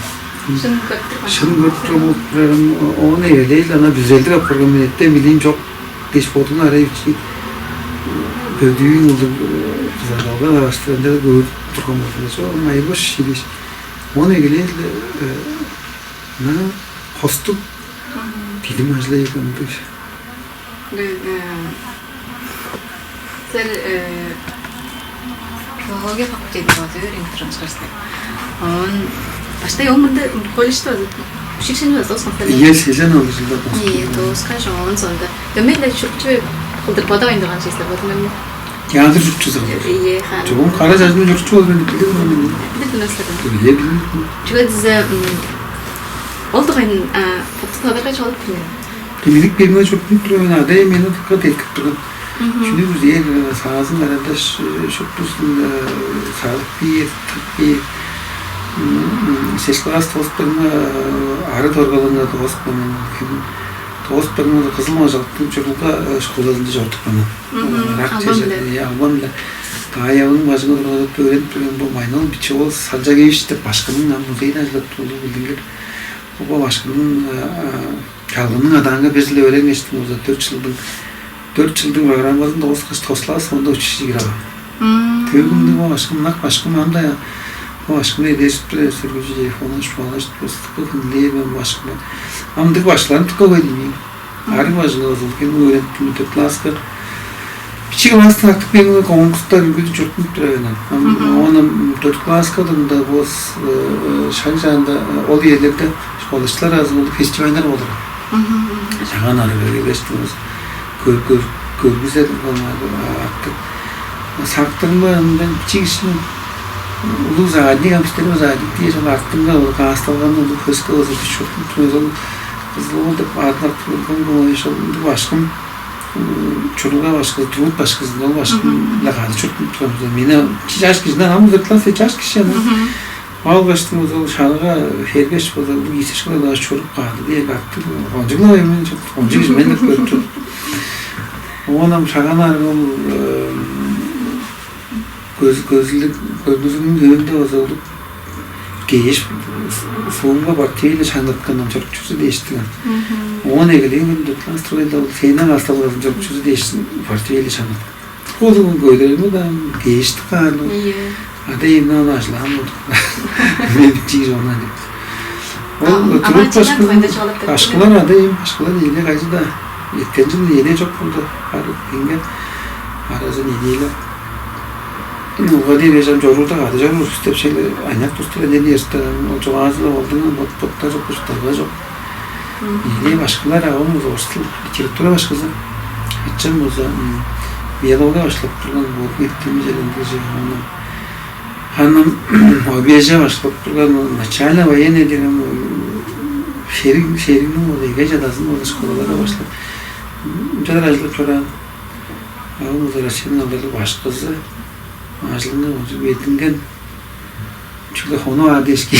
Шын көрүп турган. Шын көрүп туруп болуп турарым. Ону эвелейли ана бүзелдик апарган мен эттен билиим жок дээш бодуң арай бичи көдүүн улуг залга караштырганда көрүп турган болду. Ошо айбыш шилиш. Ону эгелейли ана хостук дилим ажылай ындыг. Силер филология факультетинде база өөренип турган чыгарсыздар. Он баштай он мында колледжде база училищени база оскан силер. Ие сезен алды жылда. Ие тооска жоон сонда. Дөмей эле чуртчу кылдыр бодавайн турган чеслер бодум эмне. Театр чуртчузу кылдыр. Ие хан. Жогун кара жазны чуртчу болду деп билдим мен. Билдим мен силерден. Ие билдим. Чүге дизе ол дугайн топусту аларга чогулуп билем. Демилик бермей чуртун туруп мен ада эмени тыкка деткип турган. Чүнү күзээр саазын арадаш шуптузун саалып бээр, тып бээр. Сес класс тооспарыңа ары торгалыңа тооспарыңа тооспарыңа кызыл мажалыктың чурулга школазында чорудуп калган. Рак чежеде албан эле таайабының бажыңы тургузуп өөренип турган бу майнал бичи ол салчак эвиш деп башкының ам музейин ажылап турулуп билдингер. Бо башкының Калгынның адаанга бир-ле өрен кештиң болза, дөрт чылдың дөрт чылдың программазын доскаш тослаас, онда учуш кире алган. Төгүмдү бо башкым, ынак башкым анда бо башкымны эдешип тур, сөглүжү телефонун шпалаш тур, стыкы кымдээ мен башкымы. Амдык башкыларын тыкка койдум мен. Арыг бажыңга озулуп келип өөреттим төрт класска. Бичик класстан артып келген конкурстар үлгүдү чуртунуп тура берген. Оон төрт класска дымда бос шаг чаанда ол иелерде школачылар азы ол фестивальдар болур. Жаган ары бербестивис. Көргүзер аттык. Сактырма ындан бичик ишин улуг задник амстырма задник дие жана артынга ол каасталган улуг көскө болза чуртунуп тура ол кызыл деп адын артып көргөн ошол башкым чурулга башкызы, труд башкызы, ол башкым лаганы чуртунуп турган. Мени чаш кижинден ам узатылар се чаш киши аны. Ал баштың ол шарга фергеш болза бу кийсишкилер дагы чуруп каады. Дие катты. Ончугла мен чуп, ончуг мен деп көрүп тур. Оон ам шаган аргыл көзүлүк көргүзүлүн өөнде база улуп кээш суунга бартыйлы шаңнаткандан чорукчузу дээштиң. Оон эгелээн күндө транстройлда ол сенен асталгазын чорукчузу дээштин бартыйлы шаңнаткан. Ол көдөрүмү да кээштик кааны. Ада эмне аны ажылаан болду. Мен чиир онан деп. Ол туруп башкылар ада эм башкылар эле кайсы да эткен жыл эле жок болду. Ары кийинге аразы неделя. Уга дээрежем чоруур-даа кады чоруур деп шейле аныяк тустар эдер диэртер ол чугаазы-ла болдуң бот боттар жок буштарга жок. Ийи башкылар авам орус тил литература башкызы. Ачам болза биология башлап турган болуп эттим жеринде же ону. Аны обеже башлап турган начально военный деген шериг шеригниң ол эге чадазын ол школаларга башлап. Ынчалар ажылдап чораан. Ам возвращение алырга башкызы ажылынга ветинген чүгле хону аар дээшки.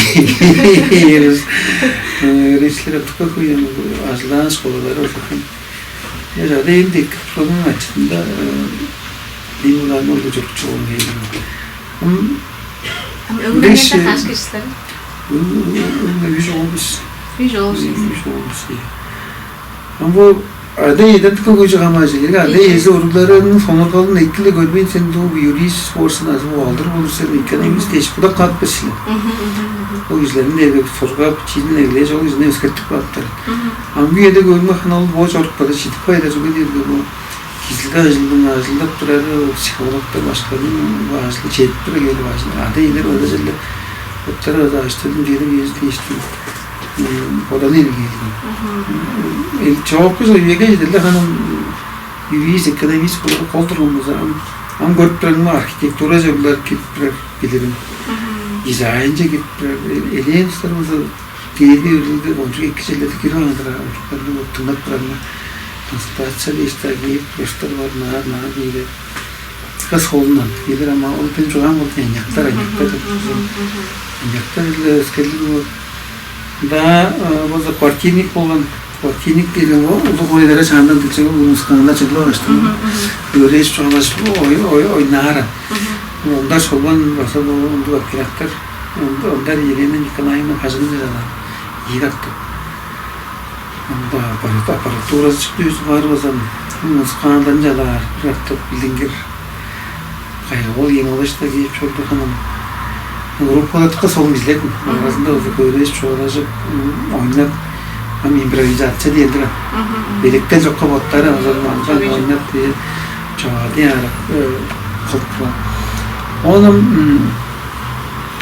Речилер артыкка куян ажылдаан школалары ортакан. Я жада эм деткип турганын ачытында мен уланы ол чурукчу болгон келген. Ам Өңүрүңерде каш кижи силер? Өңү үш ол бис. Үш ол бис. Үш ол бис. Ам бо ада эден тыка көжү хамаажы. Эге ада эзи уругларының сонургалын эткиле көрбейн сен дуу юрист болсун азы алдыр болур сен экономист дээш кудак каап берсилер. Ол кижилерин эге сургап чиидин эглээш ол кижини өскертип кааптар. Ам бу эде көрүмге хана ол бо чорупкада читип кайда чүге дээрге бу кижилге ажылдың ажылдап турары психологтар башкарының ажылы чедип тура келип ажыл ада эдер база черле оттар база аштырдым дедим эзи дээштим. Одан эл келдим. Эл чоокку жыл үйеге жетелде ханым юрист экономист болуп кол турган болза ам көрүп турарымга архитектура жерлер кирип турар билирим. Дизайнче кирип турар элеевстер болза дээди өрүлдү кончуг эки черлерде кирип аңдыра ужуктарны тыңнап турарымга консультация дээш кээп көстөр бар наар наар бийле кыс холунан бийлер ама ол бен чугаан болду аняктар аняктар деп аняктар эле өскерлиг болот. Да болза квартирник болган квартирник деген ол улуг ойлара чаандан дилчеге улуусканына чыглып агаштым. Өөрээш чугаалашып ойнаара. Ондар шолбан база бо ындыг операттар ондар Елена Николаевна бажыңын жазалаан ийик артып. Ында аппарат аппаратуразы чыктыызы бар база музыкаандан жалаар бир артып билингир. Кайгы ол эң алышта кээп чордурганын группалатка сол изледим. Арасында уже көөрээш чугаалажып ойнап ам импровизация диендир. Белектен жокко боттары озон анчан ойнап чогаады аарак кылып турган. Ону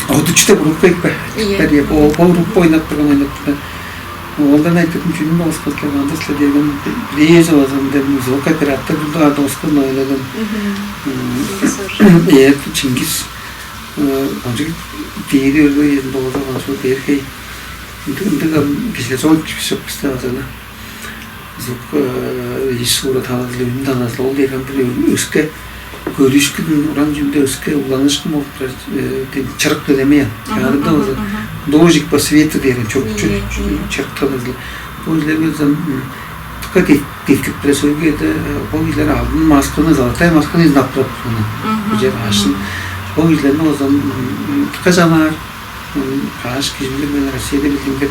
одучу деп группа экпе. Ол группа ойнап турган ойнап турган. Оолдан айтырдым чүнүң оскутлар анда силер деген приезд оозун деп звук оператор булду ада оскун ойладым. Эп Чингис ончу дээри өргөй эдин дооза ончу берхей. Ындыгам кижилер соон кишип бисте базана. Звук режиссура талазылы, үн талазылы ол деген бир өске көрүшкүн уран жүндө өске уланыышкын болуп турар. Чырык делемеян. Каадында болза дожик по свету деген чурукчу чырык талазылы. Бу илер болза тыка девкип тура сөйгеде ол кижилер алдын масканы, золотая масканы издап турат. Уже ашын ол кижилерни болза тыка жанаар. Каш кижи билир мен Россияда билдим деп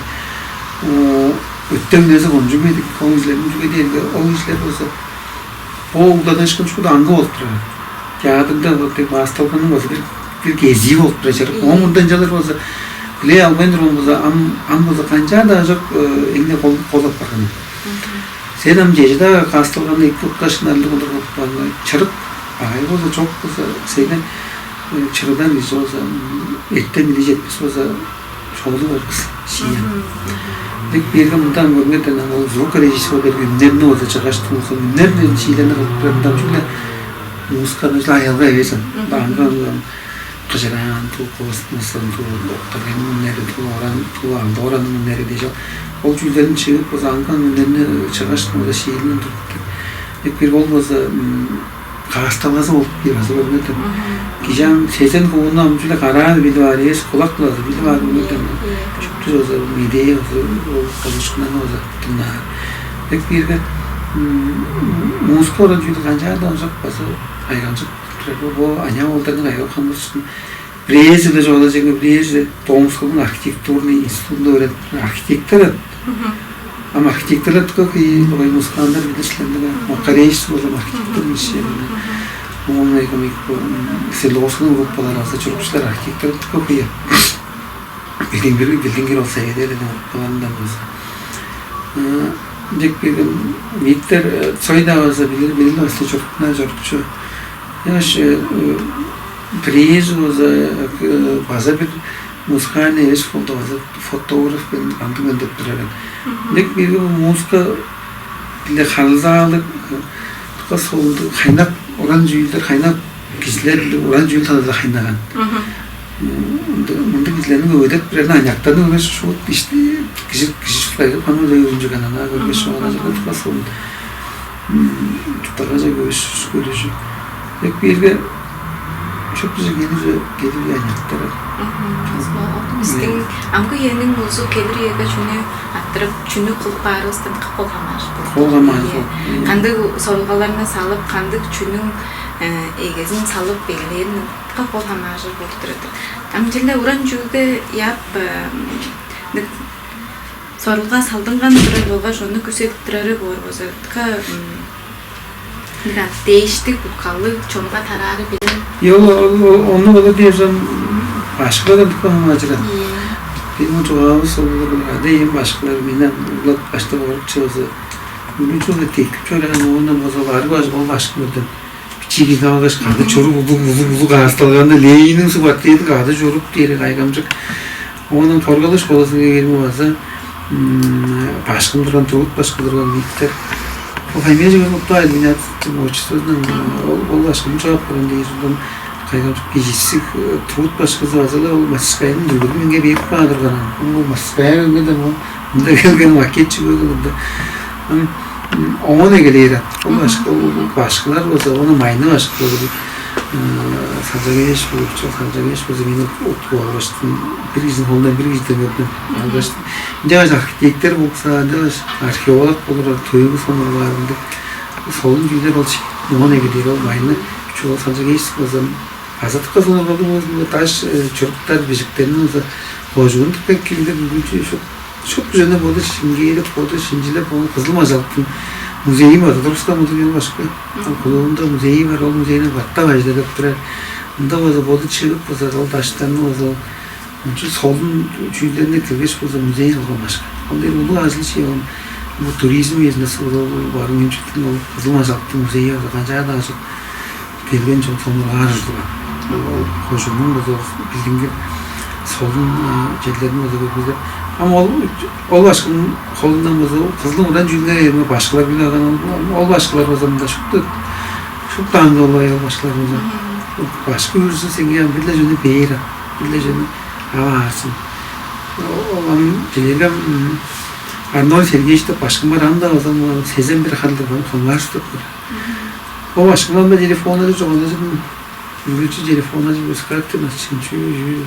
өттө билезе кончуг медик ол кижилердин жүге дээрге ол кижилер болза бо угладыышкын шууда аңгы болуп турар. Театрда вот деп баасталганның болза бир бир кезии болуп турар чарып. Оон мындан жалар болза биле албайн турган болза ам ам болза канчаар-даа ажок эңне кол кол апарган. Сен ам чеже-даа каасталганы эки уткаш ынарлыг кылдыр кылып кааны чырык багай болза чок болза сени чырыдан кижи болза эттен иле жетпес болза шоолуг болбус шия. Бек биирге мындан көрмеден ол звук режиссер берген үннерни болза чыгаштың болза үннер шиилерни кылып турар мындан чүгле музыканы чүгле аялга эвес ам. Аңган кыжыраан туу космостон туу октарганның үннери туу оран туу алды оранның үннери дээш ол чүүлдерин чыып болза аңган үннерни чыгаштың болза шиилин туруптар. Бек биирге ол болза каасталгазы болуп кээр база көрүнөт. Кижи ам сезен кууну ам чүле караан билип аар, эс кулак кылазы билип аар көрүнөт. Шупту болза медээ болза кылышкынаны болза дыңнаар. Бек биирге музыка оран чүүлү канчаар да ынчак база кайгамчык турар. Бо аняа оолдарның кайгы кылышкын Бирээзи-биле чугаалажыңар, бирээзи Томскудуң архитектурный институтунда өөредип турар архитектор. Ам архитекторлар тыка кыйын, ой музыканттар билир силердиң, Макаревич болза архитектор иши. Оон айгым Селосунуң группалары азы чурукчулар архитектор тыка кыйын. Билдингир билдингир ол советтердин группаларындан болза. Дек бирин Виктор Цой да болза билир билир болза чурукчуна чурукчу. Яш Приезжий болза база бир музыкальный эвес болду, база фотограф мен андыг мен деп турар экен. Дег биги бу музыка биле харылзаалыг тука соонду хайнап уран чүүлдер хайнап кижилер биле уран чүүл талазы хайнаган. Мындыг кижилерни өйдөп бирерин аняктарны көргеш шуут ишти кижи кижи шутлайды пану деп өөрүнчүген ана көргөс шугана жана тука соонду. Чурттарга көш көрүжү. Эк биирге шупту келир келир аняктар. Бистиң амгы үениң улузу келир үеге чүнү аттырып, чүнү кылып баарыбыздан кол хамааш. Кол хамааш. Кандыг сорулгаларны салып, кандыг чүнүң эгезин салып эгелээрин кол хамааржыр болуп турар. Ам черле уран чүүлге яап, сорулга салдынган турар болгаш, ону күзедип турары боор болза, дыка дээштиг, уткалыг, чонга тараары билем. Йол, ону кыда дээрзем, башкыга дыка хамааржыр. Ийе. Биздин чугаавыс ол, ада эм башкылар мени улап башта орук чыгызы. Бүгүн чүгле тектип чораан оондан болза, ары баш ол башкылардан бичиги калгаш, кады чоруп, улуг улуг улуг аарысталганда, Ленинниң субат дээди кады чоруп дээри кайгамчык. Оонун Торгалыш болазы кээрин база башкын турган, труд башкы турган бииттер. Ол хаймежи уктаа альминат отчестводан ол ол башкын чыгып барган дээр ужурдан кайгамчык кижисик труд башкызы база ол мастерскайын дүгүрү меңге берип каан турган. Ол мастерская келгенде, мында келген макетчик өлүгүндө. Оон эгелээр ат. Ол башкы ол башкылар болза, ону майны башкылар. Санчагеш болчу, Санчагеш болза, мен утуп алгаштым. Бир кижини холундан бир кижиден көрдүм. Алгаштым. Ынчангаш архитектор болза, ынчангаш археолог болур, төөгү сонурлаарында солун кийлер болчу. Оон эгелээр ол майны чугул Санчагеш болза, азаттыкка сонурларда болза, даш чуруктар, бижиктерин болза, кожуун тыппек кийлер бүгүнчү шупту шупту жана боду шиңгээлеп, боду шинчилеп, ону кызыл мажалыктын музейи бар, Дорскай музейин башкы. Кулуунда музейи бар, ол музейни катап ажыдадып турар. Мында болза боду чыгып болза, ол даштарны болза, ынчы солун чүүлдеринде киргеш болза, музей кылган башкы. Андый улуг ажыл чыйган. Бу туризм эжинеси барын эмчиктин ол кызыл мажалыктын музейи бар, канчаар-даа ажыл келген чон сонургаар ужурлуган. Ол кожунуң база билдингир солун черлерин база көргүзүп. Ам ол ол башкының холундан база кызыл уран чүүлүнге эми башкылар билип алган, ол башкылар база мында шупту шупту аңгы олай ол башкылар база. Башкы үрзүн сеңге бир-ле жөнү бээр, бир-ле жөнү ап аарсын. Ол ам желегем Арнольд Сергеевич деп башкым бар, анда база сезен бир халдыр бар, соңгаар туттур. Ол башкыларда телефоннары чок, ана жырын. Бүгүнчү телефоннары бис каптын ачын чүү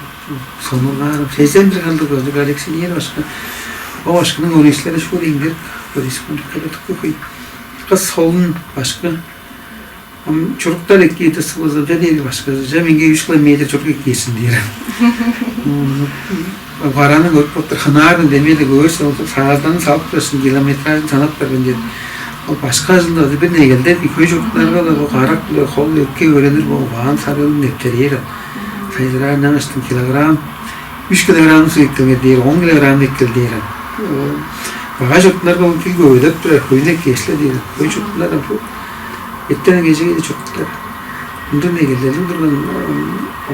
сонуңаарым. Сезен бир халдыр бар, Алексей Ниер башкы. Ол башкының орислары шур эңдер, республикада тукку хуй. Кыс солун башкы. Ам чуруктар эккиди сылызы да дери башкы. Жа менге үч километр чурук эккиесин дээр. Бараны көрүп отур, хынаарын демейле көөрсүң, сааздан салып турсун, километражын санап берген деп. Ол башка ажылда бир негелде бикөй чурттарга да бу карак биле кол экке өөренир бо баан сарыын нептерээр. Сайзыраар наңаштын килограмм, үч килограмм сыйыктыгы дээр, он килограмм эккел дээр. Бага чурттарга ол кил көбөдөп турар, хөйнек кешле дээр. Хөй чурттар бу эттен кежеге чурттар. Мындан негелдели турган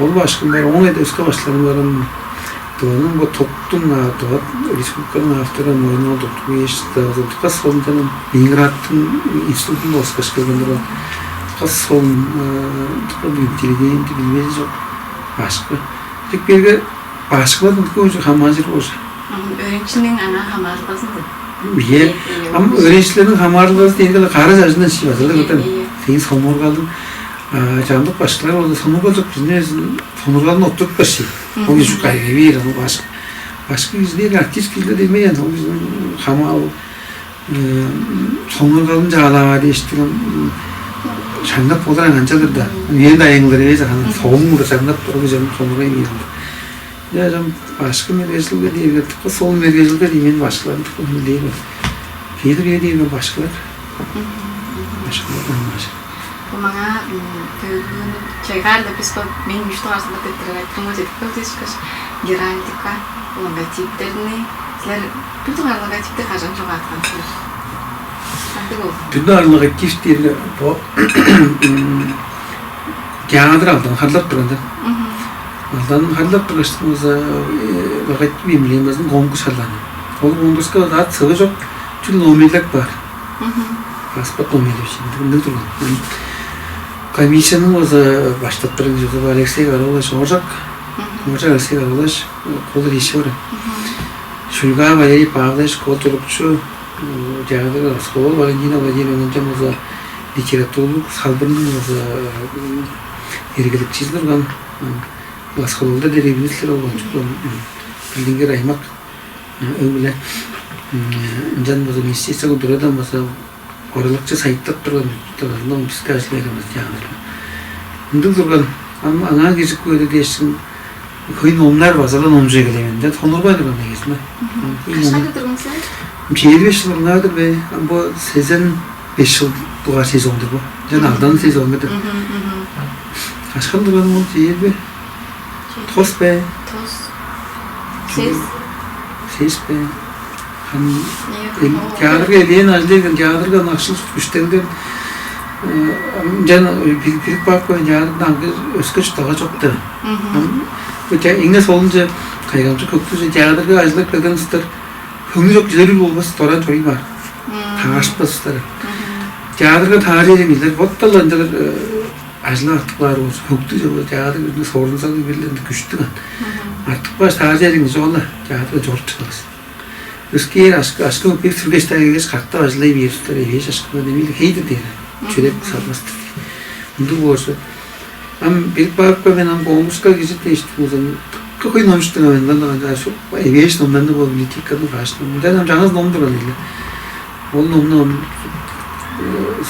ол башкындар, оң эде өске башларын баран Дылының бо топтуң, а, дылат республиканың авторы Моюн-оол Доктугуевич Дыка солундан Ленинградтың институтунда оскаш келген турган. Дыка солун, э, дыка интеллигенти билбези чок. Башкы. Тик берге башкылар дыка уже хамаажыр болчу. Өөрүнчүнүң аңаа хамаарылгазын деп. Бие. Ам өөрүнчүлердин хамаарылгазы дегенде кара жажындан ши база да көрдүм. Тегин сонургалдың чамдык башкылар болду, сонургалдык бизни сонургалын оттуруп берши. Ол кижи кайгай бээр, аны башкы башкы кижилер, артист кижилер демей, аны ол кижиниң хамаал сонургалын чаалаага дээштиг шаңнап болар анчалыр да. Мен дайыңлар эвес аны соңуңда шаңнап туруп жан сонургай бээр. Я жам башкы мергежилге дээрге тыкка сол мергежилге дей мен башкыларын тыкка мен дээйм. Кедир үе дээйм башкылар. Башкылар башкы. Бу маңаа төгүлүүнү чайгаар да бис бо мен үч дугаар сында беттирер айтканга жетип келди ышкаш геральдика логотиптерни силер бир дугаар логотипти кажан чогааткан силер? Кандыг болду? Бир дугаар логотип дээрге бо театр алдан харлап турганда. Алдан харлап тургашты болза логотип эмлемезин конкурс харлаан. Ол конкурска ат сывы жок, чүл номерлек бар. Аспат номерлеп ындыг турган. Комиссияның болза баштап турган Алексей Каролович Оржак. Оржак Алексей Каролович кол режиссер. Шульга Валерий Павлович кол турукчу, театр Асколова Валентина Владимировна болза литературлук салбырның болза эргеликчизи турган. Асколовда деревнислер болгон чук билдингер аймак өңүле ынчан болза министерство культурадан болза оралыкчы сайыттап турган биске ажыл беремиз театрга. Ындыг турган, ам аңаа киржип көөр дээшсиң, хөй номнар база-ла номчуй эгелээн мен. Ден тонурбайн турган дегезин. Каш хайлы турган силер? Чээрби беш чыл ыңаа-дыр бе? Ам бо сезен беш чыл дугаар сезон-дур бо. Ден алдан сезон-дур. Кашкан турган ол чээрби? Тос бе? Тос. Сес. Сес бе? Хан театрга элээн ажылдайган, театрга накшыл күштелген. Жан билип баап коюн, театрда аңгы өске чуртталга чок-та. Ам бо иңне солунче кайгамчык көктүже театрга ажылдап келген устар хөңнү чок чүлерүл болбас дораан чоруй баар. Таарышпас устары. Театрга таарыйрың илер боттал ынчалар ажылы артып каар болза, хөктүг чогу театрга сорунзалыг бир-ле күштүг ан. Артып кааш таарыйрың чогула театрга чоруп чыгабыс. Өскээр ашкы ашкы бир сүргеш таа келгеш катап ажылдай бээр устар эвээш ашкынга демейли хейдир дээр. Чүрек салбастыр. Ындыг болза ам бир баарыпка мен ам конкурска кижи дээштим болза, тыкка хөй номчуттуң мен ындан ынча шуп эвээш номнарны бо библиотеканы баашты. Мындан ам жаңыз ном турган эле. Ол номну ам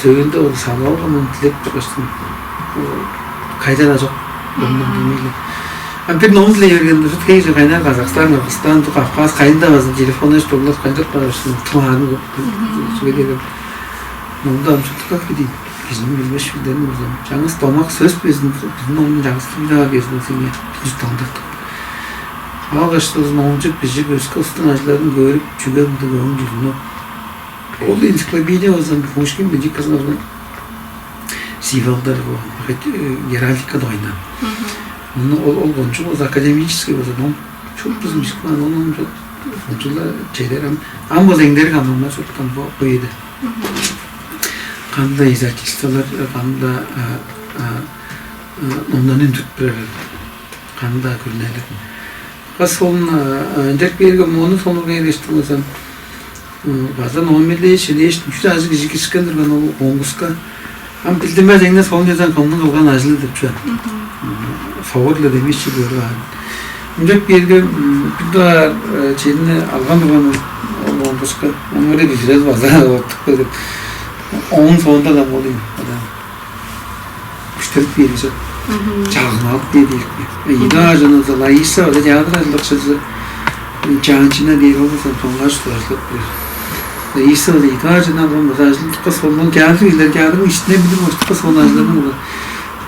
сөөлүнде ол салып алган мен дилеп тургаштым. Кайда-даа чок. Ол ном демейли. А бир ном дилей бергенде шут хейже кайнаар Казахстан, Кыргызстан, Кавказ кайында база телефон эш турлар кайдап барышын тымаарын сүгедегем. Номда ам шут как дейм. Кижиниң билбес билдерин болза, чаңгыс домак сөс безин, биздин оңдун чаңгыс тилдаа безин сеңе тынчыктандырдык. Алгаш соозун оңчуп бижип өске устун ажыларын көрүп чүге мындыг оң жүрүнү. Ол энциклопедия болза Пушкин бижик кызын сивалдар геральдика дойна. Ону ол ол кончу болза академический болза ном чуп бизин бижик кылган ону кончула чедер ам ам болза эңдерик анамна чуптан бо куйду. Кандай издательстволар, кандай номнарын үнтүрүп турар, кандай күрүнелер. Кас солун ынчап кээрге мону сонургай эвестиң болза, база номерлээ шилээш, үчү ажыг кижи киришкен турган ол конкурска. Ам билдимес эңне солун дезен кымның кылган ажылы деп чуга. Согур-ла демешчи көрүп аан. Ынчап кээрге бир даар черни алган турган ол конкурска. Ону бирел база оттук деп. Оон соонда да болуйн. Күштелип бээринче чагын алып дээдиирик. Идаа жаназа Лаиса база театр ажылдакчызы чаанчына дээр болбуза тоңгаш тураштап бээр. Лаиса база идаа жаназа база ажылдыкка солунун театр кижилер театрдын ичинден билип ортукка солун ажылдарын кылар.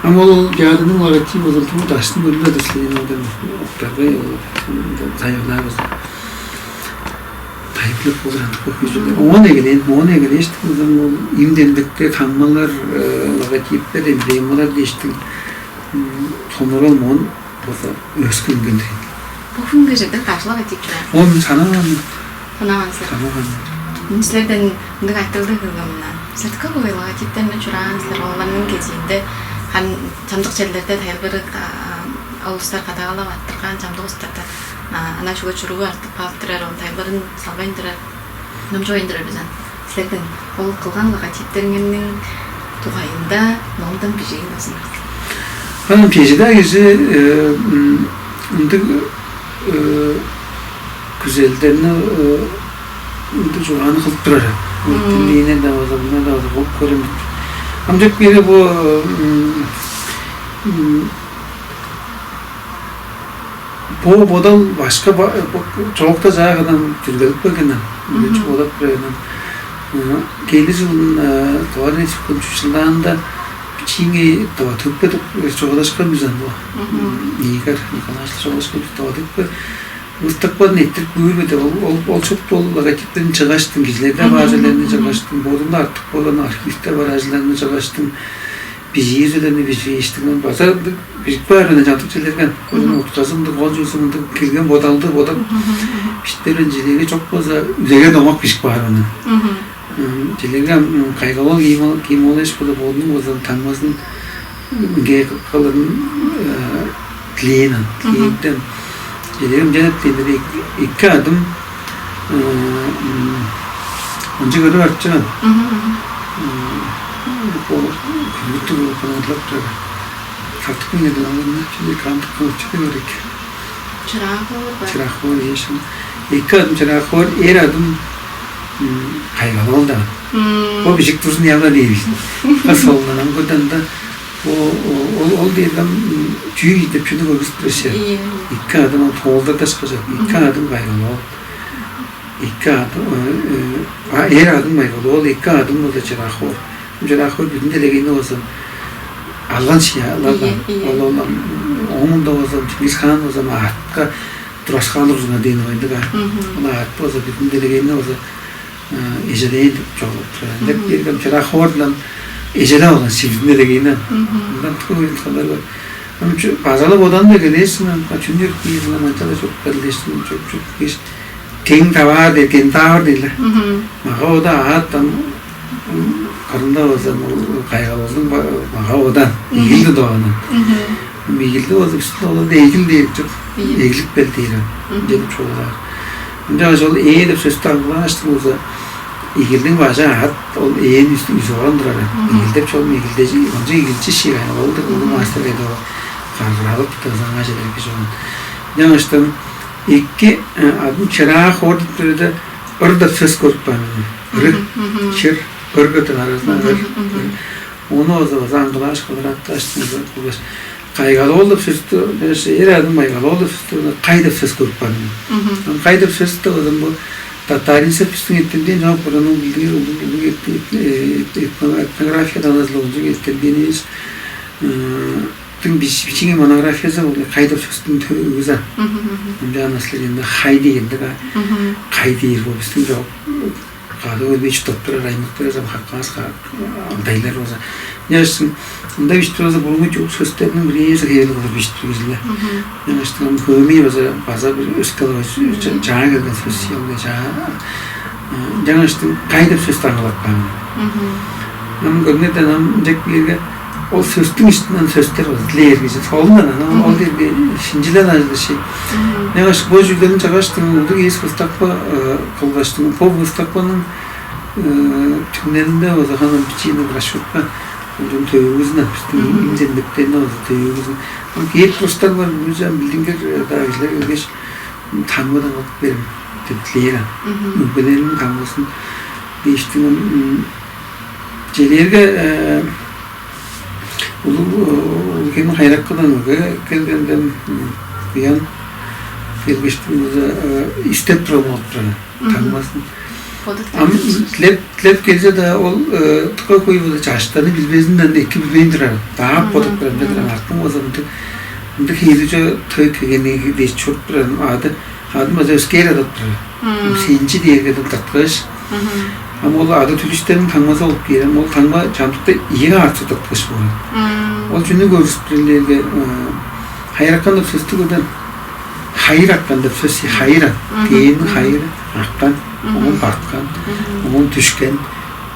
Ам ол театрдын логотип болза туу даштын көрүлбедир силерин октарбай тайылдаар болза. Тайылдап болур андык бо күзүлер. Оон эгелээн, оон эгелээштик болза ол им демдекте таңмалар, логотиптер, эмблемалар дээштиң томурал моон болза өскүнгендир. Бо хүнге чедир каш логотип чураар? Оон санаан. Санаан силер. Санаан. Мен силерден ындыг айтылды кылган мындан. Силер көп ой логотиптерни чураан силер оларның кезиинде хан чамдык черлерде тайылбырык улустар кадагалап аттырган чамдык улустарда ана чүге чуруу артып калып турар ол тайылбырын салбайн турар. Номчугайын турар бизен. Силерден ол кылган логотиптериңерниң дугайында номдон бижээн болзун. Анан кижи-даа кижи ындыг күзелдерни ындыг чугааны кылып турар. Тилиинен да база мына да база болуп көрөм. Ам деп кээде бу бо бодал башка чоокта жаагынан дүргелип келгеннен. Үнчү бодап турган. Келир жылын товарный чүккүнчү жылдаанда чиңи тава төппе чогулашкан бизен бу. Игорь Николаевич чогулашкан бизен тава төппе устакпан эттирип көөрбү деп ол ол чоп ол логотиптерин чыгаштың кижилерде баажыларны чыгаштың бодунда артык болган архивте бар ажыларны чыгаштың бижиир сөөлерни бижириштиң база бижип баар менен чамдык челерген. Өзүнүн утказы мындык, ол чүвүсү мындык кирген бодалды бодап бишип берген челеги чок болза үлеген домак бижип баар менен. Челеге кайгавал кийим кийим ол эш болуп, одунуң болза таңмазын мынге кылырын тилээн. Тилээнден челегим жанып дедир эки адым ынчы көрүп артчыган. Бо күндүттүг кылып кылырлап турар. Тартып келген алганда чүнү кандык кылып чыгы бар экен. Чыраа хоор бар. Чыраа хоор эшин. Эки адым чыраа хоор, эр адым кайгалы болду. Бо бижик турзун яла дейбиз. Кыс болунан ам курданда Ол, ол, ол дээрге чүү деп чүнү көргүзүп берсе. Ийе. Эки адым ол тоолдардаш кажат. Эки адым кайгал ол. Эки адым, а эр адым кайгал ол. Эки адым болза чырахор. Чырахор бүтүн делегейни болза алган шияалардан. Ол ол оңунда болза Чингис хаан болза атка турашкаан ужуна дээн ойдуг а. Ол ат болза бүтүн делегейни болза эжелээн деп чогулуп турар. Ынчап кээргем чыраа ховар-биле эжелеп алган силдине дегейни. Мындан туу уйунткалар бар. Ам базалап одан да келээшсиң, ам чүнү чуруп киирсиң, ам ынча-ла чуруп келдээшсиң, чуруп чуруп кииш. Тең таваар дээр, кентавр дейле. Мага ода аат ам кырында болза кайгалалдың мага одан ийгилди доонун. Мигилди болза бистин олар да эгил дээр чуп, эглип кел дээр. Деп чугулаар. Ынчангаш ол ээ деп сөстү аңгылааштың болза, игилдиң бажы аат ол ээн үстү үзүп алган турар. Игилдеп чогум игилдежи, ончу игилчи шиик аңгылалдыг улуг мастер эди ол. Каргыралып тызаңа желерги чогум. Ынчангаштан эки адын чыраа хор деп турда ыр деп сөс көрүп каан. Ыры, чыр, ыр көтүн аразында ыр. Ону оза оза аңгылааш кылыратташтың кылгаш кайгал ол деп сөстү, эр адым кайгал ол деп сөстү кай деп сөс көрүп каан. Кай деп сөстү озун бу татаринсеп биздин эттелген жок, буранын билдиңер улуг этнографиядан азылыгынчы эттелгенибиз. Тың бичиңи монографиясы ол кай деп сөстүн төвүгүза. Ынчаан аслыгында хай дегенде кай дээр бу биздин жок. Кады өлбей чурттап турар аймактар эзем хаккаас алтайлар болза. Няшсың ында бишип турбаза бурунгу чугук сөстерниң бирээзи хевел кылыр бишип тургузула. Няштыгам хөөмей база база бир өскел жаа келген сөс сыялга жаа. Жаңаштың кай деп сөстү аңгылап каан. Ам көрүнүрден ам ынчек биирге ол сөстүң иштинден сөстер бар. Дилээр кижи солундан анан ол дерге шинжилен ажылышып. Негаш бо жүлдөнү чагаштың улдуг эс выставка кылгаштың бо выставканын түңнелинде озаганын бичиини расчетка улдун төөгүзүнө биздин имземдиктерине оза төөгүзүн. Кээп турустар бар, билдингер дагыжылар келгеш таңмадан алып берем деп дилээр. Өгбелериниң таңмасын дээштиң. Желээрге улуг кемин хайраккыдан келгенден уян келгештиң истеп турган болуп турар. Таңмасын ам тилеп тилеп келсе да ол тыка хуй болза чаштаны билбезинден эки билбейн турар. Даап бодуп турар бе турар артын болза мынтык мынтык хиилүче той кегени дээш чуруп турар. Ады адын база өскээр адап турар. Сенчи дээрге деп таткыш. Ам ол ады түлүштерин таңмаза болуп кээр. Ам ол таңма чамдыкта ийи каартсы таткыш болган. Ол чүнү көрүстүрүлээрге хайраккан деп сөстү көрдөн хайыр аккан деп сөс хайыр ан. Дээни хайыр аккан, оон барткан, оон түшкен.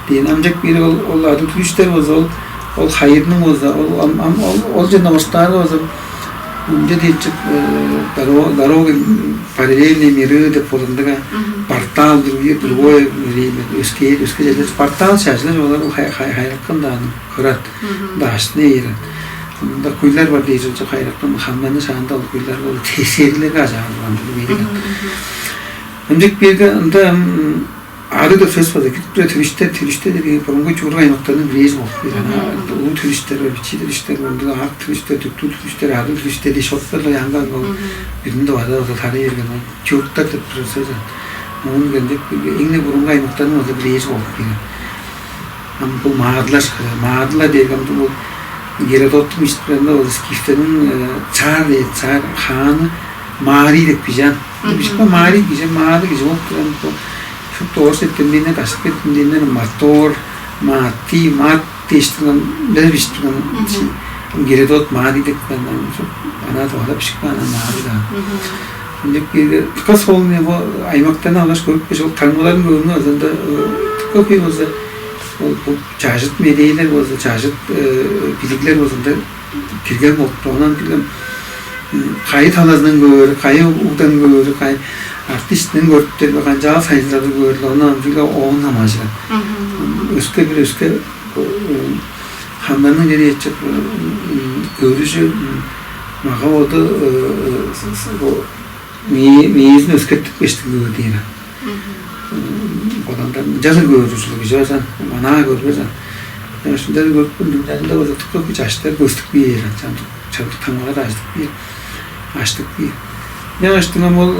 Дээн амчак бири ол ол ады түлүштер болза ол ол хайырның болза ол ам ам ол ол жана орустаар болза ынча дээчип дорогой параллельные миры деп болундуга портал другие другое время өске өске жерлер портал шажылар олар хайраккан дааны кырат даашны ийрен. Мында куйлар бар дээш онча хайраккан хамнаны шаанда ол куйлар ол тесерлерге ажаалган билбейдик. Ынчык биирге ында ады да сөс база кирип тура түбүштер түбүштер деген бурунку чуурга аймактарның бирээзи болуп кээр. Ана улуу түбүштер бар, бичии түбүштер бар, ак түбүштер, түктүү түбүштер, адын түбүштер дээш шоттарлар янга ол бүтүндө база база тарай берген ол чуруктар деп тура сөз. Оон кендек эң бурунку аймактарның база бирээзи болуп кээр. Ам бул маадылар маадылар деген бул Геродоттуң истеринде ол скифтерниң царь царь хааны Мари деп бижан. Бишпа Мари кижи маады кижи болуп турган бу шупту орус эттемденнер кашып кеттимденнер мотор, мати, мат дээштиңен бир биштиңен Геродот Мари деп ана тоолап бишипкен ана Мари да. Ынчык бирге тыка солун бо аймактан алгаш көрүп кеш ол таңмаларын көрүнүп азанда тыка күй болза ол бу чажыт медээлер болза чажыт билиглер болза ында кирген болупту. Онан билем кайы талазынан көөр, кайы угдан көөр, кайы артистинен көрүптер бе, канчаал сайзырады көөр, онан биле оон хамаажырат. Өске бир өске хамнарның жери ячып көрүжү мага боду мээзин өскертип кештиг көөр дейн. Бодандан жаза көөр ужулу кижи база манаа көрбезен. Ынчан шынча көрүп каан дүңнелинде болза дыка хөй чаштар көстүп кээр, чамдык, чамдык таңмалар ажыдып кээр, ажыдып кээр. Ынчангаш дыңнам ол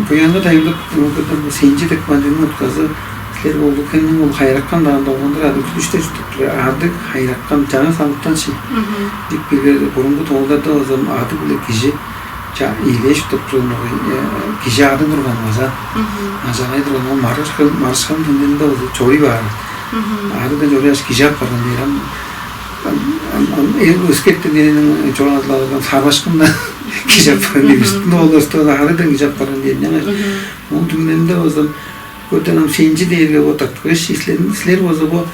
буянга тайылбыт ылгыдыр сенчи деп мандының утказы силер улуг хемниң ол хайраккан даан долгандыр ады күлүштер чуттуп тур. Ады хайраккан жаңы саныптан ши. Дик билбер бурунгу тоолдарда болза ады биле кижи ча иилээш туруп турган кижи ады турган база ажалай турган ол марышкан марышкан түнүнде болза чоруй баар. Ады да чорууяш кижи апарган дээр ам. Өскеттен энениң чугаалаан сарбашкындан кижи апарган дээр. Үстүндө олорсту ары да кижи апарган дээр. Аңаа ол түңненде болза көтен ам сенчи дээрге бо таткыш силер силер болза бо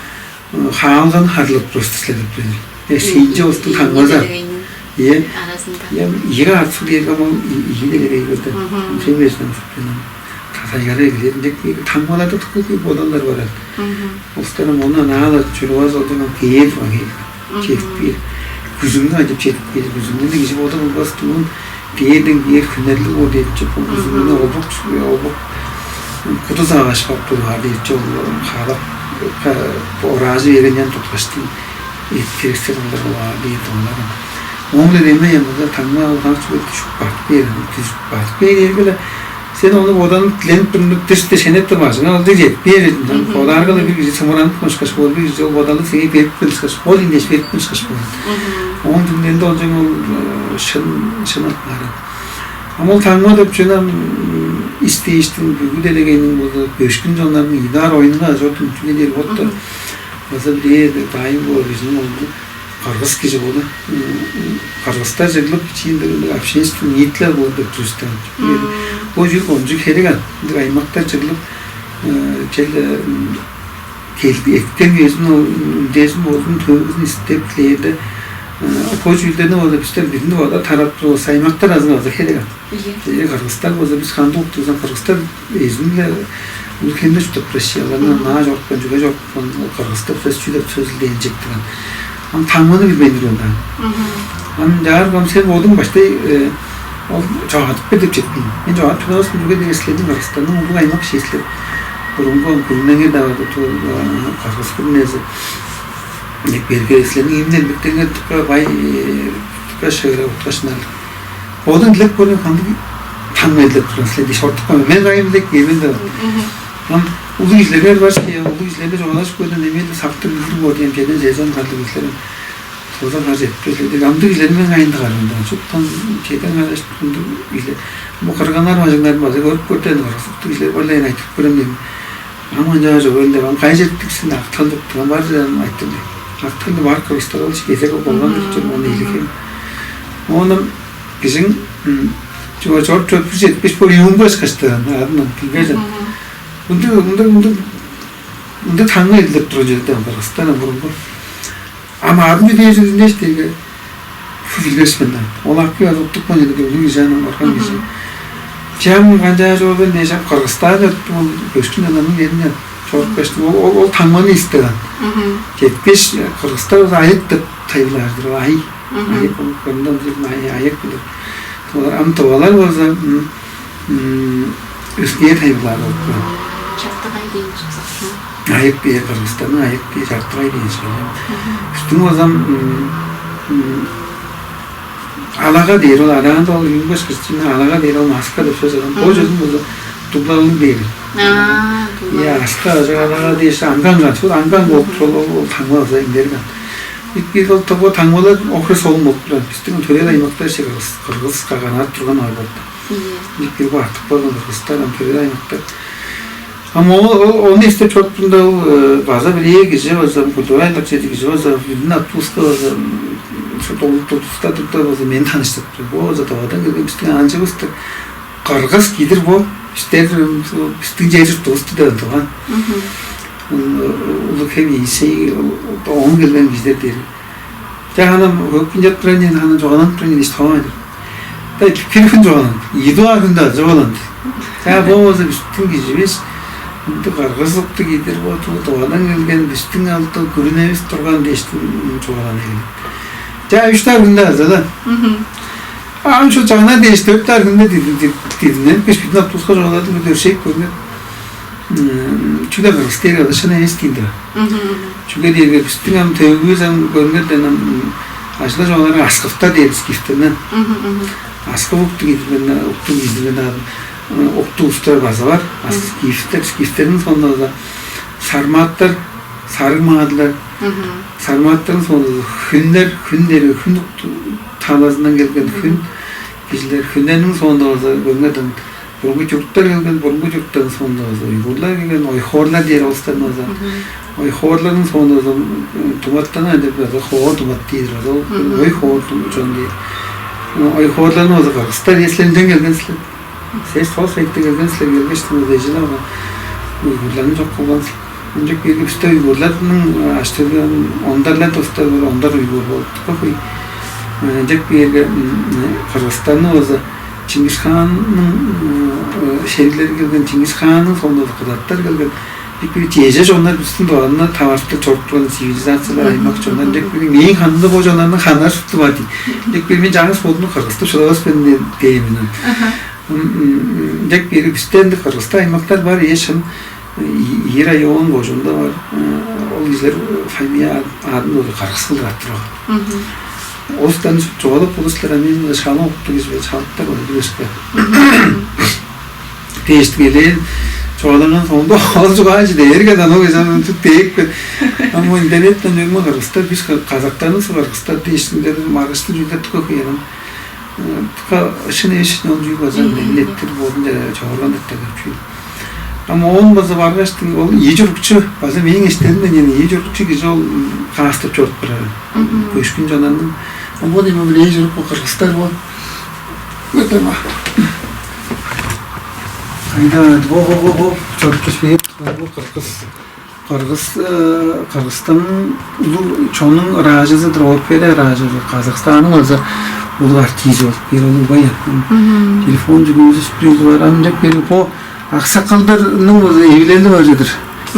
хаалганы харылап турар силер деп билир. Сенчи болстун таңмаза. Ие. Арасында. Ие артсы дээрге ам ол ийи делегей көрдө. Сен берсен. Тазайгара эглеринчек таңмаларда тукук бодалдар барат. Улустарым ону анаалар чурувас олдуган кээр турган кээр. Чедип кээр. Күзүңнү ажып чедип кээр. Күзүңнү кижи бода болбас тугун кээрден кээр хүннерлиг бо деп чыпкан күзүңнү обук обук куду сагаш бап турган деп чол хаалап оразы берген туткаштын эт керексел кылдыр баар деп туганнар. Оң эле эме янында таңма алган сүрөт түшүп батып кээр. Түшүп батып кээр эргеле сен ону боданып диленип туруңдук дис дишенеп турбаажыңар ол дег жетпээр. Бодаарга бир кижи сымыранып кылышкаш боор бир кижи ол бодалды сеңээ берип кылышкаш ол индеш берип кылышкаш боор. Оон түңненде ол жөн ол шын шын ыкмаары. Ам ол таңма деп чүнем истейиштиң бүгү делегейниң болза бөшкүн чоннарның идаар оюнга ажортун чүге дээр ботту база бирээ дайын боор кижиниң ол кыргыз кижи болду. Кыргызда жыглып кичииндегилиг общественный ниитилер болур деп туристер. Бо чүр кончуг херек ан. Ындыг аймактар жыглып чел келди эткен үезин ол үндезин болдун төгүзүн истеп тилээрде бо чүүлдерни болду бистер бидин ода тарап турбас аймактар азы база херек ан. Кыргыздар болза бис кандыг уктугузан кыргыздар эзинде улхенде чуртап турар ши аларны наа чорупкан чүге чорупкан кыргыздар сөс чү деп сөзүлдээн чектиган. Ам таңманы билбейн турган даан. Ам жаар кам сен бодуң баштай ол чогадып бер деп четпейн. Мен чогадып турабыз чүге деген силердин кыргыздарның улуг аймак ши силер. Бурунгу күннеңер да барды туу кыргыз күрүнези. Берге силердин эмнен биктеңер тукка бай тукка шыгыра уткашынар. Одан дилеп көрүн кандыг таңма эдилеп турган силер дээш ортуп калган. Мен кайым деп кемин деп. Ам улуг кижилер бар ши, улуг кижилерде чугаалашып көрдүм, эмелде сактыр билдир боор дээм чеден сезон кандыг кижилер. Тоза кар жетпес эдик. Амдыг кижилер мен кайын дыгарымдан. Чуптан чеден кар кандыг кижилер. Бу кырганнар бажыңнарын база көрүп көрден кыргызыктыг кижилер бар эле айтып көрөм дейм. Ам ынчаар чогуун деп, ам кайы четтиксиң, актан деп турган бар чыдарын айтты деп. Актан деп ар кыргыстар ол кезек болган деп чүр, ону илиген. Ону кижиң чуга чоруп чоруп бир четпеш бо юумга ышкаштырган, адынан билбежен. Мындыг мындыг мындыг мындыг таңга илдеп турган черде кыргыстар бурунгу. Ам адын бир дээжиңиз дээш деге. Билбес мен. Ол акы уттук мен эди бүгүн кижи анан барган кижи. Чам канчаа жоо бен дээш ап Кыргызстан өттү ол көчкүн ананын эрине чоруп кештим. Ол ол ол таңманы истеген. Жетпеш Кыргызстан ол айык деп тайылааждыр. Айык. Айык ол кырындан ай айык билип. Олар ам тывалар болза өскээр тайылаар болуп турат. Чартыгай дейн чыксакчы. Айып бээр Кыргызстанның айып бээр чартыгай дейн чыгар. Үстүң базам алага дээр ол араанда ол юнгаш кырчыны алага дээр ол маска деп сөз адам. Бо жөзүн база дуглалын дээр. Аа, Я, аска ажык алага дээш анган качып анган болуп ол ол таңма база индерген. Бит бир ол тобо таңмалар охры солун болуп турат. Биздин төрел аймактар кыргыз кыргыз каганат турган ой болду. Бир бир бартып барган кыргыздар ам төрел аймактар. Ам ол ол ону эстеп чоруп турда ол база бир ээ кижи база культуралдык чеди кижи база билдин отпуска база ошо толуктурдуста турда база мени таныштырып тур. Бо база Тывадан келген биздин анчыбызды кыргыз кидир бо биздер биздин жер журтубузду деп турган. Улуг хем ийсей оон келген кижилер дээр. Жа ханам хөкүн жап турайын, ханам жогаланып турайын дээш тоон. Да бир хүн жогаланды. Идуа хүндө жогаланды. Я болмаса биздин кижибиз ынты кыргызыкты кидир бо туу тувадан келген биздин алты күрүнебиз турган дээштин жогалан эген. Жа үч даа хүндө азада. Ам шу жана дээш төрт даа хүндө дидинен беш бүтүн отпуска жогаладым өршейип көргөн. Чүге кыргыс дээр, ол шын эвес дийин-дир. Чүге дээрге бистиң ам төөгүвүс ам көрүңерден ам ажыла чооларга аскыфтар дээр, скифтерни. Аскы уктуг идилген, уктуг идилген уктуг улустар база бар. Скифтер, скифтерниң соонда база сарматтар, сарыг маадылар. Сарматтарның соонда база хүннер, хүн дээрге хүн талазындан келген хүн кижилер, хүннерниң соонда база көңеден бурунку чурттар келген, бурунку чурттарның соонда база уйгурлар келген, ойхоорлар дээр улустарны база. Ойхоорларның соонда база туматтан деп база хоо тумат дээр база, ой хоор чон дээр. Ойхоорларны база кыргыстар, эсленден келген силер. Сес тос экти келген силер, келгештиң база эжелеп уйгурларны чок кылган силер. Ынчап кээрге бисте уйгурларның аштырган ондарлар тостар бар, ондар уйгур болуптук кой. Ынчап кээрге Кыргызстанны база Чингисханның шериглери келген, Чингисханның соонда кызаттар келген. Бик бир чеже чоннар бистиң дугайында таварышты чоруп турган цивилизациялар, аймак чоннар. Ынчап кээрге мээң ханымда бо чоннарның ханнары шупту бар дий. Ынчап кээрге мен чаңгыс бодумну кыргыстып шыдавас мен дээн мен. Ынчап кээрге бисте ындыг кыргыстыг аймактар бар, эшим. Ийи район кожуунда бар. Ол кижилер фамилия адын уже каргысыл кылдырып турган. Остан чугаалап болуштар, а мен шалың окту кижи бе, шалыптар оны билишке. Дээштиң элээн чугааланган соонда ол чугаанчы дээрге дан ол кижи аны тут дээп кет. Ам интернеттен өңмө кыргыстар, бис казактарны кыргыстар дээштиң деди, маргыштын жүлдеттик окуян. Шын эвес ол чүүл база милеттир болдун чогорган деп деп чүүл. Ам оон база баргаштың ол ийи чурукчу, база мээң эштеримден ийи чурукчу кижи ол каастап чоруп турар. Көшкүн чонанның. Ам ол эми бир ийи чурук кыргыздар бол. Өтема. Айда бо бо бо бо чоруп кирбейт. Бу кыргыз. Кыргыз, Кыргызстан улуг чоннуң ыраажызы-дыр, опера ыраажызы, Казахстанның база улуг артизи болуп кээр, улуг баян. Телефон жүгүнүзү сүрүзү бар, ам деп берип, бо аксакалдарның база эвилели бар чыдыр.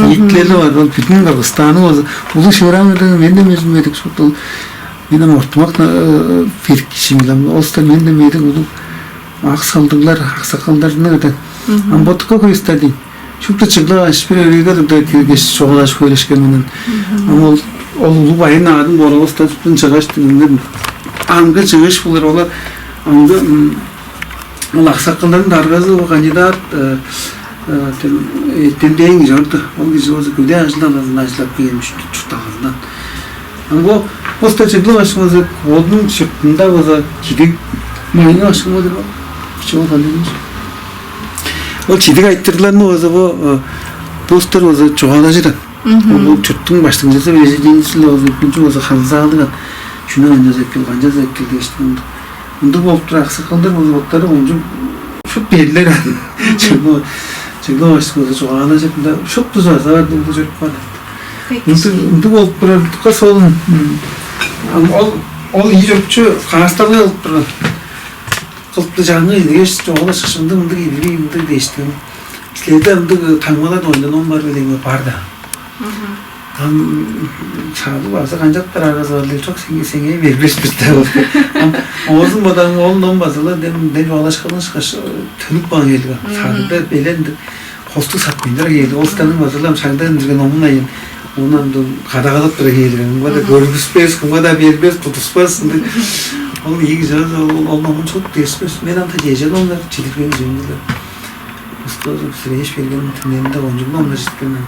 Ийитлели бар, ол бүтүн Кыргызстанның база улуг шыыраңы мен да мезмедик шупту. Мен ам ортумак бир киши билем, олста мен да медик улуг аксалдыглар, аксакалдарны эден. Ам ботукка көйүстер дейм. Шупту чыглааш, бир өрээлге турда киргеш, чугаалаш хөөрөшкен менен. Ам ол ол улуг байын аадын боровустан чыгаш дегенден аңгы чыгыш булар олар аңгы ол аксакалдардын даргазы ол кандидат эттендейин кижи орду. Ол кижи болза көдээ ажылдан ажылдап келген чурттагызындан. Ам бо бостар чыглып ашкын болза, одунуң чыртында болза чидиг майны ашкын болур. Чоо кандайдыр. Ол чидиг айтырларны болза бо бостар болза чугаалажыран. Ол чурттуң баштыңчызы президентисиле болза экинчи болза халзаалыган. Чүнү канча эккел, канча эккел дээштин. Ындыг болуп тура аксакалдар болза боттары ончук шут берлер аны. Чыглып чыглып ашкын болза чугаалажып мында шут бузаза бар деп чуруп калат. Ындыг ындыг болуп турар дыка солун. Ол ол ийи чурукчу каасталгай болуп турган. Кылыпты чаңгы идигеш чогула шышымды мындыг идиби мындыг дээштим. Силерде ындыг таңмалар оюндан он бар белеңме бар да. Ам сагы база канчаптар аргазы бар эле чок сеңээ сеңээ бербес бис да. Ам оозун бодаң ол ном базыла дем дем чугаалашканын шыгаш төнүп каан келген. Сагыда белен хостуг сатпыйндар кээли. Ол станың базылам шагдан жүрген омун айын. Онан кадагалап тура кээли. Онга да көргүспес, кумга да бербес, тутуспас. Ынды ол ийиги жаз ол ол номун чугуп дерспес. Мен анда жежен оннар чидирген жеңилер. Устозу сиреш берген тимненде онжугун оннар житкен.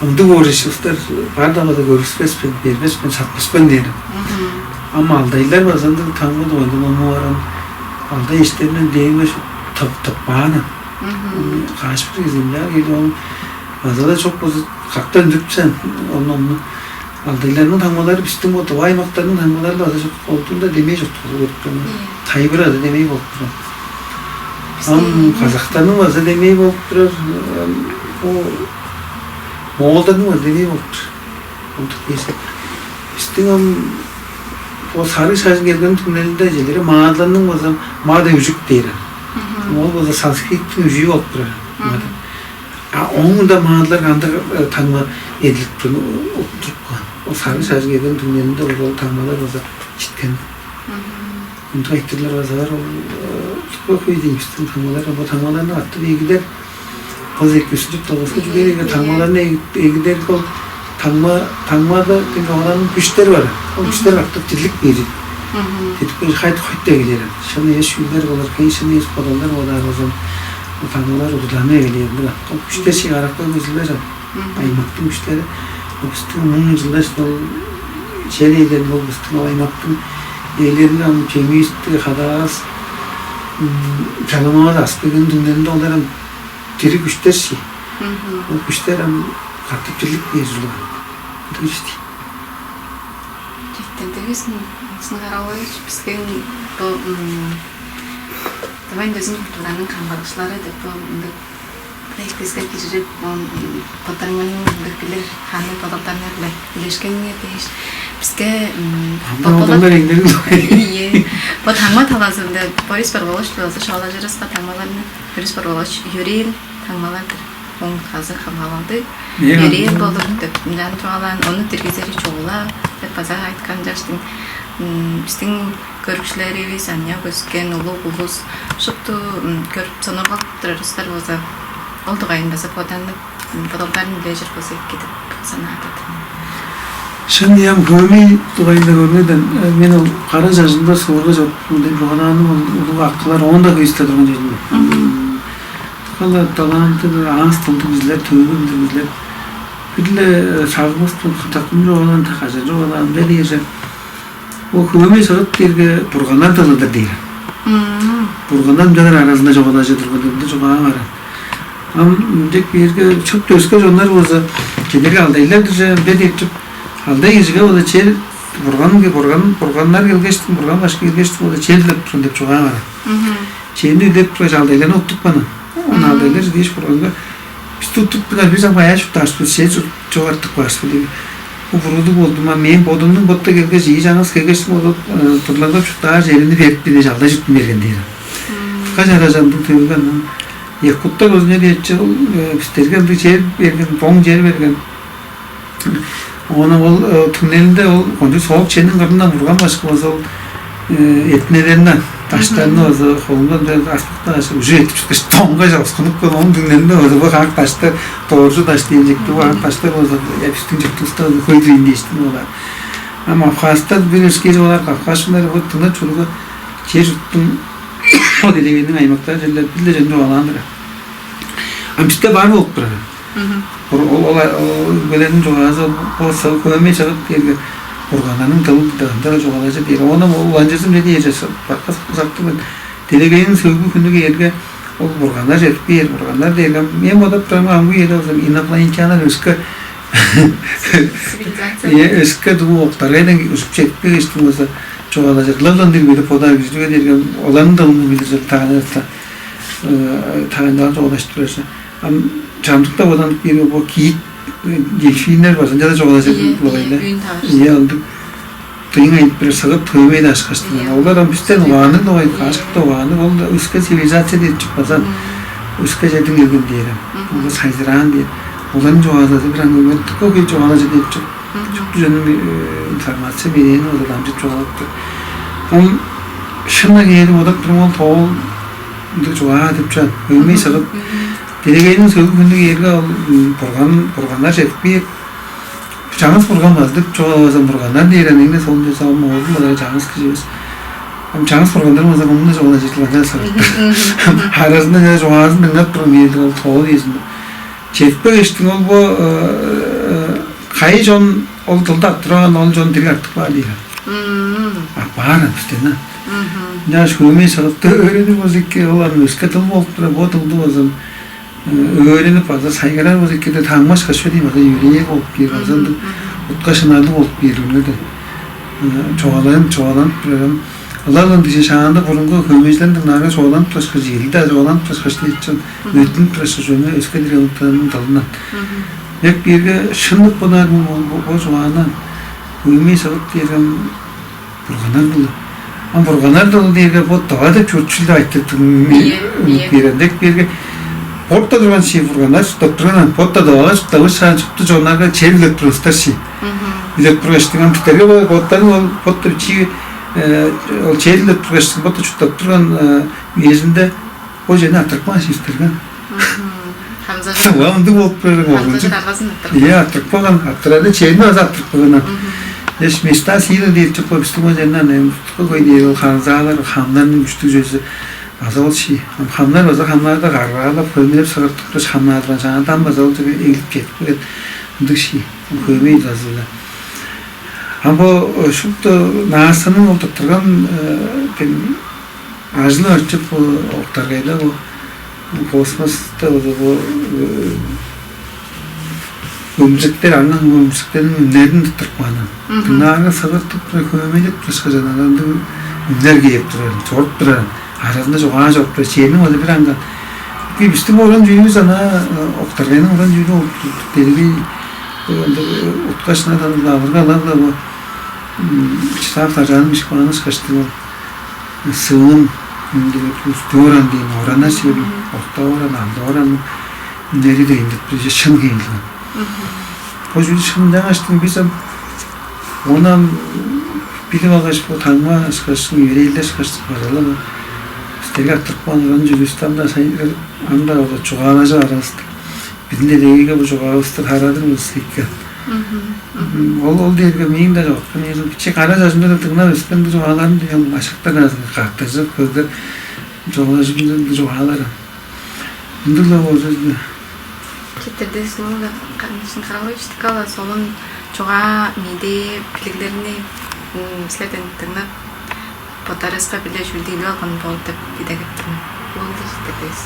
Ынды боор иши устар бар да база көргүспеспен, бербеспен, сатпаспан дээр. Ам алдайлар база ынды таңгы дугайында ному баран. Алда иштеринен дээңмеш тып тып бааны. Каш бир кеземлер кээде ол база да чок болза кактан дүпсен ол номну алдайларның таңмалары бистиң бо тыва аймактарның таңмалары база чок болдуң да демей чок болуп турган. Тайбыра да демей болуп турган. Ам казактарның база демей болуп турар. Бу моолдордуң база демей болуп тур. Онтук эсеп. Бистиң ам бо сарыг шажын келген түңнелинде эжелери маадыларның база маада үжүк дээр. Ол база санскриттиң үжүү болуп турар. А оңунда маадылар кандыг таңма эдилип турган ол сагыш ажыг эден түңнелинде ол таңмалар база читкен. Ындыг айтырлар база бар ол тукка хөй дейбистиң таңмалар бо таңмаларны аттып ийгилер Ол эки үстүп тогуска чүгээрге таңмаларны эгидерге ол таңма таңмада тиң оранын күштер бар. Ол күштер бактып тирлик бээр. Тетип бээр хайт хойт эгидер. Шын эш үйлер болар, кей шын эш бодалдар болар озан ол таңмалар удурланы эгелээр. Ол күштер ши аракка көзүлбес. Аймактың күштери бистиң муң жылдаш ол чер ээлерин ол бистиң ол аймактың ээлерин ам чемиисти хадаавас чаламавас аспегин дүңнеринде олар ам дириг күштер ши. Ол күштер ам катып чырлып бээр ужурлуган. Дыышти. Четтендигис Сынгаралович бискен бу Тывайн дөзүн культураның камгалакчылары деп бу ындыг проективиске киририп, боттарыңарның билир ханның бодалдарыңар-биле үлешкениңер дээш биске Анда бодалдар эңдерин Ие. Бо таңма талазында Борис Барболович талазы шоолажырыска таңмаларны Борис Барболович йөрээр таңмалар-дыр. Оң казы хамгаалалды. Йөрээр болур деп ынчан чугаалаан, ону диргизери чугула деп база айткан жаштың бистиң көрүкчүлеривис аныяк өскен улуг улус шупту көрүп сонургап турар улустар болза ол дугайын база боданып бодалдарын билежир болза эки деп санаадым. Шын ям хөмей дугайында хөмейден мен ол кара жажында суурга чоруп мындай буганааным улуг акылар оон да кыйыста турган чедим. Кала таланты аас тылдыг кижилер, төөгү билдиг кижилер бир-ле сагывыстың кытакын жогалаан, кажа жогалаан бе дээрже ол хөмей сырыт дээрге бурганнар дылыдыр дээр. Бурганнар ынчалар аразында жогалажы турган дылды жогаан ара. Ам дег биирге чып төске чоннар болза кедерге алдайлар дирже бе деп чып алдай кижиге болза чер бурган бурган бурганнар келгештин бурган башка келгештин болза чер дилеп турган деп жогаан ара. Чемни деп тургаш алдайларны уттуп каан. Ону алдайлар дээш бурганга бисти уттуп тудар бир сам каяа чурттаарыс бис, сен чогартып каарыс бис деп. Бу буруудуг болду ма, мен бодумнуң ботта келгеш ийи чаңгыс келгештим болуп турларга чурттаар черимни берип бир дээш алдай чурттум берген дээр. Каш аражандыг тыылган. Якуттар өзүнө дээчи ол бистерге ындыг чер берген, боң чер берген. Ону ол түңнелинде ол кончуг соок ченин кырындан бурган башкы болза ол этинелеринден даштарны болза холундан бер аспыктааш уже этип чыткаш тоңгай жабыскынып кел, ону түңнелинде болза бу каак даштар, дооржу даш дээн чекти бу каак даштар болза эпистиң чыктыста хөйдүрейин дээштин олар. Ам Абхазтар бир өскежи олар Кавказчылар вот тынып чуруга чер жуттуң ол делегейниң аймактар жерлер бир-ле жөнүндө алаандыр. Ам бисте бар болуп турар. Ол ол ол белениң чугаазы болса көмей чыгып дээрге бурганнарның дылында чугаалажы дээр. Ону уланчызым деди эжеси бакка сактыгын делегейниң сөөгү хүнү кээрге ол бурганнар чедип кээр, бурганнар дээрге мен бодап турам амгы эде болсам инопланетяннар өске Цивилизация. Э өске дуу октаргайдан ужуп чедип кээштиң болза чугаалажырлардан бир билип бодаар кижиге дээрге оларның дылын билир таанырса таандан чугаалашып турарса. Ам чамдыкта одан бир бу кийик дельфиннер бар, ынча да чугаалажыр болгай-ла. Ие ындыг тыйын айтып бир сыгып тыймай да ашкаштың. Олар ам бистен угаанныг да кашык да угаанныг, ол да өске цивилизация деп чыкпазан өске жерден келген дээр. Ол сайзыраан дээр. Оларның чугаалажы бир аңгы мен тыка күй чугаалажы деп чык. Чукту жөнүн информация берээни ол дамчып чугаалап тур. Ам шынна кээри бодап турум ол тоол ындыг чугаа деп чаан. Өймей сыгып Делегейниң сөөлү хүннүг эрге ол бурган бурганнар чедип кээр. Чаңгыс бурган база деп чугаалавазам бурганнар дээр эмеңне соон дээш ам оозун база чаңгыс кижи эвес. Ам чаңгыс бурганнар база муңну чугаалажырлар сырыт. Аразында жана чугаазын дыңнап турган киелер ол тоол ийизинде. Чедип келгештиң ол бо кайы чон ол дылды ап турган ол чон дириг артып каар дээр. А баар ам бистен. Жаш хөмей сырытты өөренип болза эки ол ам өске дыл болуп турар бо дылды болза өөренип база сайгарар болза эккеде таңмаш кашпа дейм база юрээ болуп кээр база ындыг утка шынаалдыг болуп кээр үнү де чугааланып чугааланып турарым. Ылар ындыг шаанда бурунгу хөмейжилерин дыңнаарга чугааланып турашкаш, эл-даа чугааланып турашкаш дейт чон өттүнүп турашкаш өне өске дирге улуттарының дылынан. Бек биирге шыннып бодаар бо чугааны хөмей сыгып диэргем бурганнар дылы. Ам бурганнар дылы дээрге бо дава деп чуртчул деп айтып турган. Бирендек биирге Ортта турган ши бурганнар чурттап турган, ботта довага чурттавыс шаан чупту чоннарга чер үлеп тургустар ши. Үлеп тургаштыган биттерге боттарын ол ботта чи ол чер үлеп тургаштыган ботта чурттап турган үезинде ол жерни аттырып каан ши биттерген. Ва ындыг болуп турар ол. Аргазын аргазын аттырып. Иә, аттырып калган, аттырады, чейин база аттырып калган. Эш места сила дейт чыпкы бистиң ол жерден эм кой дейт ол ханзаалар, хамнарның күштүг чөзү база ол ши. Хамнар база хамнарда каргаалап, хөмүлеп сыгыртып туруш хамнаадыран чаадан база ол жерге ээлип кетип кет. Ындыг ши. Хөмей жазылды. А бо шупту наасының ол туттурган бен ажылы ачып бу октаргайда бу космоста бу бу өмзүктер, аңның өмзүктерин үннерин туттуруп каанын. Дыңнаарга сыгыртып тура хөмелеп тышка жанаган үннер кээп турар, чоруп турар. Аразында чугаа чоруп турар. Чээрниң ода бир аңган. Бистиң оран чүүбүз ана октаргайның оран чүүнү ол делбей уткашына алырга аларда бу читап саржаанын бишип каан ышкаштыг ол сыын дөран дейн ораннар сиирин, орта оран, алды оран үннери дейн деп бир шын кыйынлыгын. Бо чүл шындан аштың биз ам онан билип алгаш бу таңма ышкаш, еврейлер ышкаш базалар бистерге аттырып каан уран чүлүстү ам-даа сайдырып, ам-даа ода чугаалажып арабыстыр. Биздин делегейге бу чугаавысты харадыр бис ийиккен. Ол ол дээрге мээң да чогуткан эжим биче кара чажымда да дыңнап өскен бу чугааларын деген ашыктар азы каптажып көрдүр чугаалажымдын бу чугаалары. Ындыгла болза Четтердес улуг канчын каралып иштик ала солун чугаа миде билиглерни силерден дыңнап боттарыска биле чүүлдү илип алган болуп деп идегиптим. Улуг четтердес.